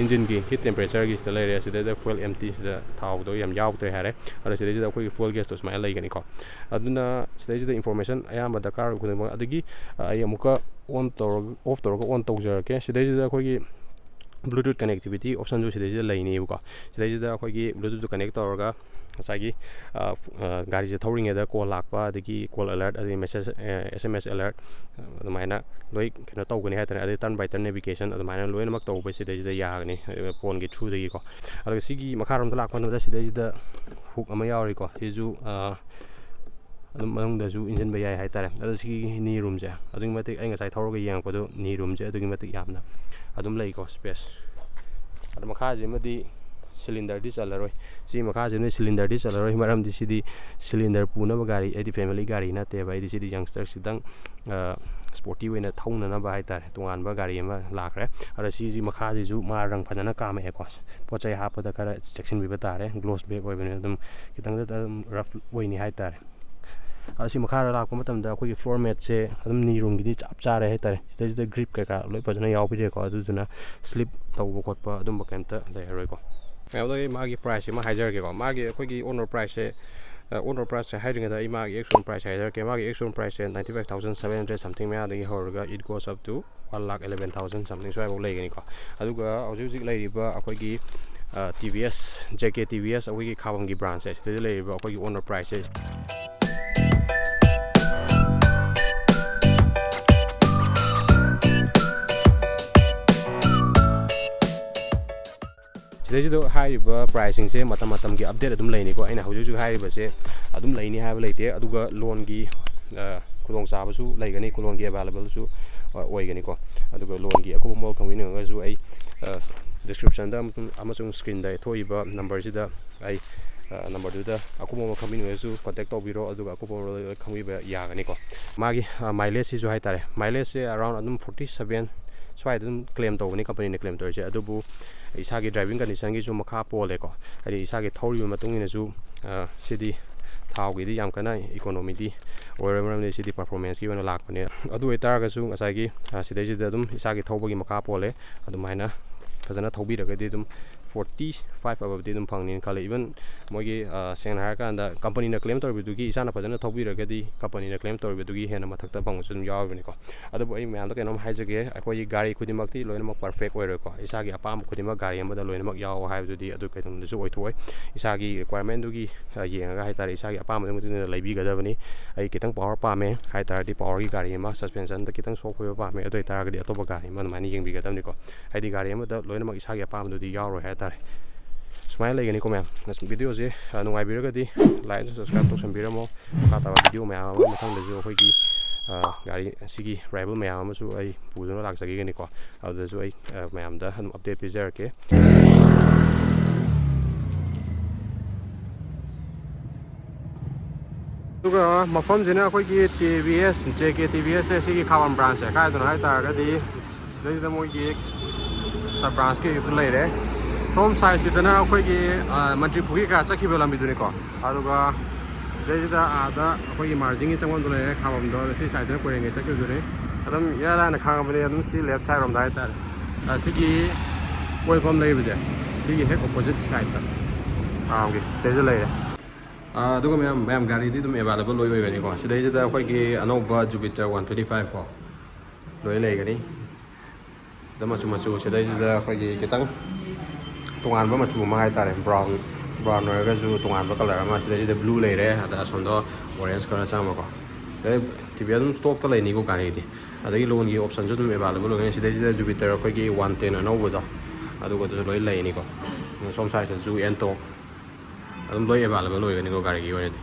engine ꯒꯤ heat temperature ꯒꯤ ꯁꯤꯗ ꯂꯩꯔꯦ꯫ ꯁꯤꯗꯩꯗ fuel empty, ꯁꯤꯗ ꯊꯥꯎꯗꯣ ꯌꯥꯝ ꯌꯥꯎꯗ꯭ꯔꯦ ꯍꯥꯏꯔꯦ꯫ ꯑꯗꯣ ꯁꯤꯗꯩꯁꯤꯗ ꯑꯩꯈꯣꯏꯒꯤ fuel gauge ꯇꯣ ꯁꯨꯃꯥꯏꯅ ꯂꯩꯒꯅꯤꯀꯣ꯫ ꯑꯗꯨꯅ ꯁꯤꯗꯩꯁꯤꯗ information ꯑꯌꯥꯝꯕ ꯗꯔꯀꯥꯔ ꯑꯣꯏꯕ ꯈꯨꯗꯤꯡꯃꯛ꯫ ꯑꯗꯒꯤ ꯑꯩ ꯑꯃꯨꯛꯀ on ꯇꯧꯔꯒ, off ꯇꯧꯔꯒ on ꯇꯧꯖꯔꯛꯀꯦ꯫ ꯁꯤꯗꯩꯁꯤꯗ ꯑꯩꯈꯣꯏꯒꯤ Bluetooth connectivity option ꯁꯨ ꯁꯤꯗꯩꯁꯤꯗ ꯂꯩꯅꯦꯕꯀꯣ꯫ ꯁꯤꯗꯩꯁꯤꯗ ꯑꯩꯈꯣꯏꯒꯤ Bluetooth ꯇꯣ connect ꯇꯧꯔꯒ ꯉꯁꯥꯏꯒꯤ ꯒꯥꯔꯤꯁꯦ ꯊꯧꯔꯤꯉꯩꯗ call ꯂꯥꯛꯄ, ꯑꯗꯒꯤ call alert, ꯑꯗꯒꯤ message, SMS alert, ꯑꯗꯨꯃꯥꯏꯅ ꯂꯣꯏ ꯀꯩꯅꯣ ꯇꯧꯒꯅꯤ ꯍꯥꯏꯇꯥꯔꯦ꯫ ꯑꯗꯩ turn by turn navigation ꯑꯗꯨꯃꯥꯏꯅ ꯂꯣꯏꯅꯃꯛ ꯇꯧꯕ ꯁꯤꯗꯩꯁꯤꯗ ꯌꯥꯒꯅꯤ, phone ꯒꯤ through ꯗꯒꯤꯀꯣ꯫ ꯑꯗꯨꯒ ꯁꯤꯒꯤ ꯃꯈꯥꯔꯣꯝꯗ ꯂꯥꯛꯄ ꯃꯇꯝꯗ ꯁꯤꯗꯩꯁꯤꯗ hook ꯑꯃ ꯌꯥꯎꯔꯤꯀꯣ꯫ ꯁꯤꯁꯨ ꯑꯗꯨꯝ ꯃꯅꯨꯡꯗꯁꯨ ꯏꯟꯁꯤꯟꯕ ꯌꯥꯏ ꯍꯥꯏꯇꯥꯔꯦ꯫ ꯑꯗꯣ ꯁꯤꯒꯤ knee room ꯁꯦ ꯑꯗꯨꯛꯀꯤ ꯃꯇꯤꯛ, ꯑꯩ ꯉꯁꯥꯏ ꯊꯧꯔꯒ ꯌꯦꯡꯉꯛꯄꯗꯣ knee room ꯁꯦ ꯑꯗꯨꯛꯀꯤ ꯃꯇꯤꯛ ꯌꯥꯝꯅ ꯑꯗꯨꯝ ꯂꯩꯀꯣ, space꯫ ꯑꯗꯣ ꯃꯈꯥꯁꯤꯃꯗꯤ cylinder ꯗꯤ ꯆꯜꯂꯔꯣꯏ꯫ ꯁꯤ ꯃꯈꯥꯁꯤꯃꯗꯤ cylinder ꯗꯤ ꯆꯜꯂꯔꯣꯏ, ꯃꯔꯝꯗꯤ ꯁꯤꯗꯤ cylinder ꯄꯨꯅꯕ ꯒꯥꯔꯤ, ꯑꯩꯗꯤ family ꯒꯥꯔꯤ ꯅꯠꯇꯦꯕ꯫ ꯑꯩꯗꯤ ꯁꯤꯗꯤ youngster ꯈꯤꯇꯪ sporty ꯑꯣꯏꯅ ꯊꯧꯅꯅꯕ ꯍꯥꯏꯇꯥꯔꯦ, ꯇꯣꯉꯥꯟꯕ ꯒꯥꯔꯤ ꯑꯃ ꯂꯥꯛꯈ꯭ꯔꯦ꯫ ꯑꯗꯣ ꯁꯤꯁꯤ ꯃꯈꯥꯁꯤꯁꯨ ꯃꯥ ꯔꯪ ꯐꯖꯅ ꯀꯥꯝꯃꯛꯑꯦꯀꯣ꯫ ꯄꯣꯠ ꯆꯩ ꯍꯥꯞꯄꯗ ꯈꯔ ꯆꯦꯛꯁꯤꯟꯕꯤꯕ ꯇꯥꯔꯦ꯫ Gloss bag ꯑꯣꯏꯕꯅꯤꯅ ꯑꯗꯨꯝ ꯈꯤꯇꯪꯗ ꯑꯗꯨꯝ rough ꯑꯣꯏꯅꯤ ꯍꯥꯏꯇꯥꯔꯦ꯫ ꯑꯁꯤ ꯃꯈꯥꯗ ꯂꯥꯛꯄ ꯃꯇꯝꯗ ꯑꯩꯈꯣꯏꯒꯤ floor matꯁꯦ ꯑꯗꯨꯝ knee roomꯒꯤꯗꯤ ꯆꯞ ꯆꯥꯔꯦ ꯍꯥꯏꯇꯥꯔꯦ꯫ ꯁꯤꯗꯩꯁꯤꯗ grip ꯀꯩꯀꯥ ꯂꯣꯏ ꯐꯖꯅ ꯌꯥꯎꯕꯤꯔꯦꯀꯣ, ꯑꯗꯨꯗꯨꯅ slip ꯇꯧꯕ ꯈꯣꯠꯄ ꯑꯗꯨꯝꯕ ꯀꯩꯝꯇ ꯂꯩꯔꯔꯣꯏꯀꯣ꯫ ꯃꯌꯥꯝꯗꯒꯤ ꯃꯥꯒꯤ priceꯁꯦ ꯑꯃ ꯍꯥꯏꯖꯔꯒꯦꯀꯣ꯫ ꯃꯥꯒꯤ ꯑꯩꯈꯣꯏꯒꯤ on road priceꯁꯦ, on road priceꯁꯦ ꯍꯥꯏꯗ꯭ꯔꯤꯉꯩꯗ ꯑꯩ ꯃꯥꯒꯤ ex on price ꯍꯥꯏꯖꯔꯛꯀꯦ꯫ ꯃꯥꯒꯤ ex on priceꯁꯦ ninety five thousand seven hundred something ꯃꯌꯥꯗꯒꯤ ꯍꯧꯔꯒ it goes up to one lakh eleven thousand something ꯁ꯭ꯋꯥꯏꯐꯥꯎ ꯂꯩꯒꯅꯤꯀꯣ꯫ ꯑꯗꯨꯒ ꯍꯧꯖꯤꯛ ꯍꯧꯖꯤꯛ ꯂꯩꯔꯤꯕ ꯑꯩꯈꯣꯏꯒꯤ, ꯑ, TVS, JK TVS ꯑꯩꯈꯣꯏꯒꯤ ꯈꯥꯕꯝꯒꯤ branchꯁꯦ, ꯁꯤꯗꯩꯗ ꯂꯩꯔꯤꯕ ꯑꯩꯈꯣꯏꯒꯤ on road priceꯁꯦ, ꯁꯤꯗꯩꯁꯤꯗ ꯍꯥꯏꯔꯤꯕ priceꯁꯤꯡꯁꯦ ꯃꯇꯝ ꯃꯇꯝꯒꯤ update ꯑꯗꯨꯝ ꯂꯩꯅꯤꯀꯣ꯫ ꯑꯩꯅ ꯍꯧꯖꯤꯛ ꯍꯧꯖꯤꯛ ꯍꯥꯏꯔꯤꯕꯁꯦ ꯑꯗꯨꯝ ꯂꯩꯅꯤ ꯍꯥꯏꯕ ꯂꯩꯇꯦ꯫ ꯑꯗꯨꯒ loanꯒꯤ, ꯑ, ꯈꯨꯗꯣꯡꯆꯥꯕꯁꯨ ꯂꯩꯒꯅꯤ, loanꯒꯤ availableꯁꯨ, ꯑ, ꯑꯣꯏꯒꯅꯤꯀꯣ꯫ ꯑꯗꯨꯒ loanꯒꯤ ꯑꯀꯨꯞꯄ ꯃꯔꯣꯜ ꯈꯪꯕꯤꯅꯤꯡꯉꯒꯁꯨ ꯑꯩ, ꯑ, descriptionꯗ ꯑꯃꯁꯨꯡ, ꯑꯃꯁꯨꯡ screenꯗ ꯊꯣꯛꯏꯕ numberꯁꯤꯗ ꯑꯩ, ꯑ, numberꯗꯨꯗ ꯑꯀꯨꯞꯄ ꯃꯔꯣꯜ ꯈꯪꯕꯤꯅꯤꯡꯉꯒꯁꯨ contact ꯇꯧꯕꯤꯔꯣ, ꯑꯗꯨꯒ ꯑꯀꯨꯞꯄ ꯃꯔꯣꯜ ꯈꯪꯕꯤꯕ ꯌꯥꯒꯅꯤꯀꯣ꯫ ꯃꯥꯒꯤ, ꯑ, mileageꯁꯤꯁꯨ ꯍꯥꯏꯇꯥꯔꯦ, mileageꯁꯦ around ꯑꯗꯨꯝ forty seven ꯁ꯭ꯋꯥꯏꯗ ꯑꯗꯨꯝ claim ꯇꯧꯕꯅꯤ, companyꯅ claim ꯇꯧꯔꯤꯁꯦ꯫ ꯑꯗꯨꯕꯨ ꯏꯁꯥꯒꯤ driving conditionꯒꯤꯁꯨ ꯃꯈꯥ ꯄꯣꯜꯂꯦꯀꯣ꯫ ꯍꯥꯏꯗꯤ ꯏꯁꯥꯒꯤ ꯊꯧꯔꯤꯕ ꯃꯇꯨꯡ ꯏꯟꯅꯁꯨ, ꯑ, ꯁꯤꯗꯤ ꯊꯥꯎꯒꯤꯗꯤ ꯌꯥꯝ ꯀꯟꯅ economyꯗꯤ ꯑꯣꯏꯔꯣꯏ, ꯃꯔꯝꯗꯤ ꯁꯤꯗꯤ performanceꯀꯤ ꯑꯣꯏꯅ ꯂꯥꯛꯄꯅꯦ꯫ ꯑꯗꯨ ꯑꯣꯏꯇꯥꯔꯒꯁꯨ ꯉꯁꯥꯏꯒꯤ, ꯑ, ꯁꯤꯗꯩꯁꯤꯗ ꯑꯗꯨꯝ ꯏꯁꯥꯒꯤ ꯊꯧꯕꯒꯤ ꯃꯈꯥ ꯄꯣꯜꯂꯦ꯫ ꯑꯗꯨꯃꯥꯏꯅ ꯐꯖꯅ ꯊꯧꯕꯤꯔꯒꯗꯤ ꯑꯗꯨꯝ forty five ꯑꯕꯞꯇꯤ ꯑꯗꯨꯝ ꯐꯪꯅꯤꯅ ꯈꯜꯂꯦ꯫ Even ꯃꯣꯏꯒꯤ, ꯑ, ꯁꯦꯡꯅ ꯍꯥꯏꯔꯀꯥꯟꯗ companyꯅ claim ꯇꯧꯔꯤꯕꯗꯨꯒꯤ ꯏꯁꯥꯅ ꯐꯖꯅ ꯊꯧꯕꯤꯔꯒꯗꯤ companyꯅ claim ꯇꯧꯔꯤꯕꯗꯨꯒꯤ ꯍꯦꯟꯅ ꯃꯊꯛꯇ ꯐꯪꯕꯁꯨ ꯑꯗꯨꯝ ꯌꯥꯎꯔꯤꯕꯅꯤꯀꯣ꯫ ꯑꯗꯨꯕꯨ ꯑꯩ ꯃꯌꯥꯝꯗ ꯀꯩꯅꯣꯝ ꯍꯥꯏꯖꯒꯦ, ꯑꯩꯈꯣꯏꯒꯤ ꯒꯥꯔꯤ ꯈꯨꯗꯤꯡꯃꯛꯇꯤ ꯂꯣꯏꯅꯃꯛ perfect ꯑꯣꯏꯔꯣꯏꯀꯣ꯫ ꯏꯁꯥꯒꯤ ꯑꯄꯥꯝꯕ ꯈꯨꯗꯤꯡꯃꯛ ꯒꯥꯔꯤ ꯑꯃꯗ ꯂꯣꯏꯅꯃꯛ ꯌꯥꯎ ꯍꯥꯏꯕꯗꯨꯗꯤ ꯑꯗꯨ ꯀꯩꯗꯧꯅꯨꯡꯗꯁꯨ ꯑꯣꯏꯊꯣꯛꯑꯣꯏ꯫ ꯏꯁꯥꯒꯤ requirementꯗꯨꯒꯤ, ꯑ, ꯌꯦꯡꯉꯒ ꯍꯥꯏꯇꯥꯔꯦ, ꯏꯁꯥꯒꯤ ꯑꯄꯥꯝꯕꯗꯨꯒꯤ ꯃꯇꯨꯡ ꯏꯟꯅ ꯂꯩꯕꯤꯒꯗꯕꯅꯤ꯫ ꯑꯩ ꯈꯤꯇꯪ power ꯄꯥꯝꯃꯦ ꯍꯥꯏ ꯇꯥꯔꯗꯤ powerꯒꯤ ꯒꯥꯔꯤ ꯑꯃ, suspensionꯗ ꯈꯤꯇꯪ soft ꯑꯣꯏꯕ ꯄꯥꯝꯃꯦ, ꯑꯗꯨ ꯑꯣꯏꯇꯥꯔꯒꯗꯤ ꯑꯇꯣꯞꯄ ꯒꯥꯔꯤ ꯑꯃ ꯑꯗꯨꯃꯥꯏꯅ ꯌꯦꯡꯕꯤꯒꯗꯕꯅꯤꯀꯣ꯫ ꯍꯥꯏꯗꯤ ꯒꯥꯔꯤ ꯑꯃꯗ ꯂꯣꯏꯅꯃꯛ ꯏꯁꯥꯒꯤ ꯑꯄꯥꯝꯕꯗꯨꯗꯤ ꯌꯥꯎꯔꯣꯏ ꯍꯥꯏ ꯇꯥꯔꯦ꯫ ꯁꯨꯃꯥꯏꯅ ꯂꯩꯒꯅꯤꯀꯣ ꯃꯌꯥꯝ꯫ ꯑꯁ, videoꯁꯦ, ꯑ, ꯅꯨꯡꯉꯥꯏꯕꯤꯔꯒꯗꯤ like ꯑꯃꯁꯨꯡ subscribe ꯇꯧꯁꯟꯕꯤꯔꯝꯃꯣ꯫ ꯃꯈꯥ ꯇꯥꯕ video ꯃꯌꯥꯝ ꯑꯃ ꯃꯊꯪꯗꯁꯨ ꯑꯩꯈꯣꯏꯒꯤ, ꯑ, ꯒꯥꯔꯤ ꯑꯁꯤꯒꯤ rival ꯃꯌꯥꯝ ꯑꯃꯁꯨ ꯑꯩ ꯄꯨꯗꯨꯅ ꯂꯥꯛꯆꯈꯤꯒꯅꯤꯀꯣ꯫ ꯑꯗꯨꯗꯁꯨ ꯑꯩ, ꯑ, ꯃꯌꯥꯝꯗ ꯑꯗꯨꯝ update ꯄꯤꯖꯔꯛꯀꯦ꯫ ꯑꯗꯨꯒ ꯃꯐꯝꯁꯤꯅ ꯑꯩꯈꯣꯏꯒꯤ TVS, JK TVS ꯁꯤꯒꯤ ꯈꯥꯕꯝ branchꯁꯦ꯫ ꯀꯥꯏꯗꯅꯣ ꯍꯥꯏ ꯇꯥꯔꯒꯗꯤ ꯁꯤꯗꯩꯁꯤꯗ ꯃꯣꯏꯒꯤ sub branchꯀꯤ ꯂꯩꯔꯦ꯫ ꯁꯣꯝ sideꯁꯤꯗꯅ ꯑꯩꯈꯣꯏꯒꯤ, ꯑ, ꯃꯟꯇ꯭ꯔꯤ ꯄꯨꯈ꯭ꯔꯤ ꯀꯩꯀꯥ ꯆꯠꯈꯤꯕ ꯂꯝꯕꯤꯗꯨꯅꯤꯀꯣ꯫ ꯑꯗꯨꯒ ꯁꯤꯗꯩꯁꯤꯗ ꯑꯥꯗ ꯑꯩꯈꯣꯏꯒꯤ ꯃꯥꯔꯖꯤꯡꯒꯤ ꯆꯪꯐꯝꯗꯣ ꯂꯩꯔꯦ, ꯈꯥꯕꯝꯗꯣ꯫ ꯁꯤ ꯁꯥꯏꯠꯁꯤꯅ ꯀꯣꯏꯔꯦꯡꯒꯩ ꯆꯠꯈꯤꯕꯗꯨꯅꯤ꯫ ꯑꯗꯨꯝ ꯏꯔꯥꯏ ꯂꯥꯏꯅ ꯈꯪꯉꯕꯅꯤ꯫ ꯑꯗꯨꯝ ꯁꯤ ꯂꯦꯐ ꯁꯥꯏꯠ ꯔꯣꯝꯗ ꯍꯥꯏꯇꯥꯔꯦ꯫ ꯑ, ꯁꯤꯒꯤ ꯑꯣꯏꯜ ꯄꯝ ꯂꯩꯕꯁꯦ, ꯁꯤꯒꯤ ꯍꯦꯛ ꯑꯣꯄꯣꯖꯤꯠ ꯁꯥꯏꯠꯇ ꯑꯥꯝꯒꯤ ꯁꯤꯗꯩꯁꯤꯗ ꯂꯩꯔꯦ꯫ ꯑ, ꯑꯗꯨꯒ ꯃꯌꯥꯝ, ꯃꯌꯥꯝ ꯒꯥꯔꯤꯗꯤ ꯑꯗꯨꯝ ꯑꯦꯕꯥꯏꯂꯦꯕꯜ ꯂꯣꯏ ꯑꯣꯏꯒꯅꯤꯀꯣ꯫ ꯁꯤꯗꯩꯁꯤꯗ ꯑꯩꯈꯣꯏꯒꯤ ꯑꯅꯧꯕ Jupiter one twenty five ꯀꯣ, ꯂꯣꯏ ꯂꯩꯒꯅꯤ꯫ ꯁꯤꯗ ꯃꯆꯨ ꯃꯆꯨ, ꯁꯤꯗꯩꯁꯤꯗ ꯑꯩꯈꯣꯏꯒꯤ ꯈꯤꯇꯪ ꯇꯣꯉꯥꯟꯕ ꯃꯆꯨ ꯑꯃ ꯍꯥꯏꯇꯥꯔꯦ, ꯕ꯭ꯔꯥꯎꯟ, ꯕ꯭ꯔꯥꯎꯟ ꯑꯣꯏꯔꯒꯁꯨ ꯇꯣꯉꯥꯟꯕ ꯀꯂꯔ ꯑꯃ꯫ ꯁꯤꯗꯩꯁꯤꯗ ꯕ꯭ꯂꯨ ꯂꯩꯔꯦ, ꯑꯗ ꯑꯁꯣꯝꯗ ꯑꯣꯔꯦꯟꯖ ꯀꯂꯔ ꯆꯪꯕꯀꯣ꯫ ꯑꯗꯩ ꯇꯤ ꯚꯤ ꯑꯗꯨꯝ ꯁ꯭ꯇꯣꯛꯇ ꯂꯩꯅꯤꯀꯣ ꯒꯥꯔꯤꯗꯤ꯫ ꯑꯗꯒꯤ ꯂꯣꯟꯒꯤ ꯑꯣꯞꯁꯟꯁꯨ ꯑꯗꯨꯝ ꯑꯦꯕꯥꯏꯂꯦꯕꯜ ꯑꯣꯏꯒꯅꯤ꯫ ꯁꯤꯗꯩꯁꯤꯗ Jupiter ꯑꯩꯈꯣꯏꯒꯤ one ten ꯑꯅꯧꯕꯗꯣ, ꯑꯗꯨꯒꯗꯨꯁꯨ ꯂꯣꯏ ꯂꯩꯅꯤꯀꯣ꯫ ꯑꯗꯨ ꯁꯣꯝ ꯁꯥꯏꯠꯇꯁꯨ Ntorq ꯑꯗꯨꯝ ꯂꯣꯏ ꯑꯦꯕꯥꯏꯂꯦꯕꯜ ꯑꯣꯏꯒꯅꯤꯀꯣ ꯒꯥꯔꯤꯒꯤ ꯑꯣꯏꯅꯗꯤ꯫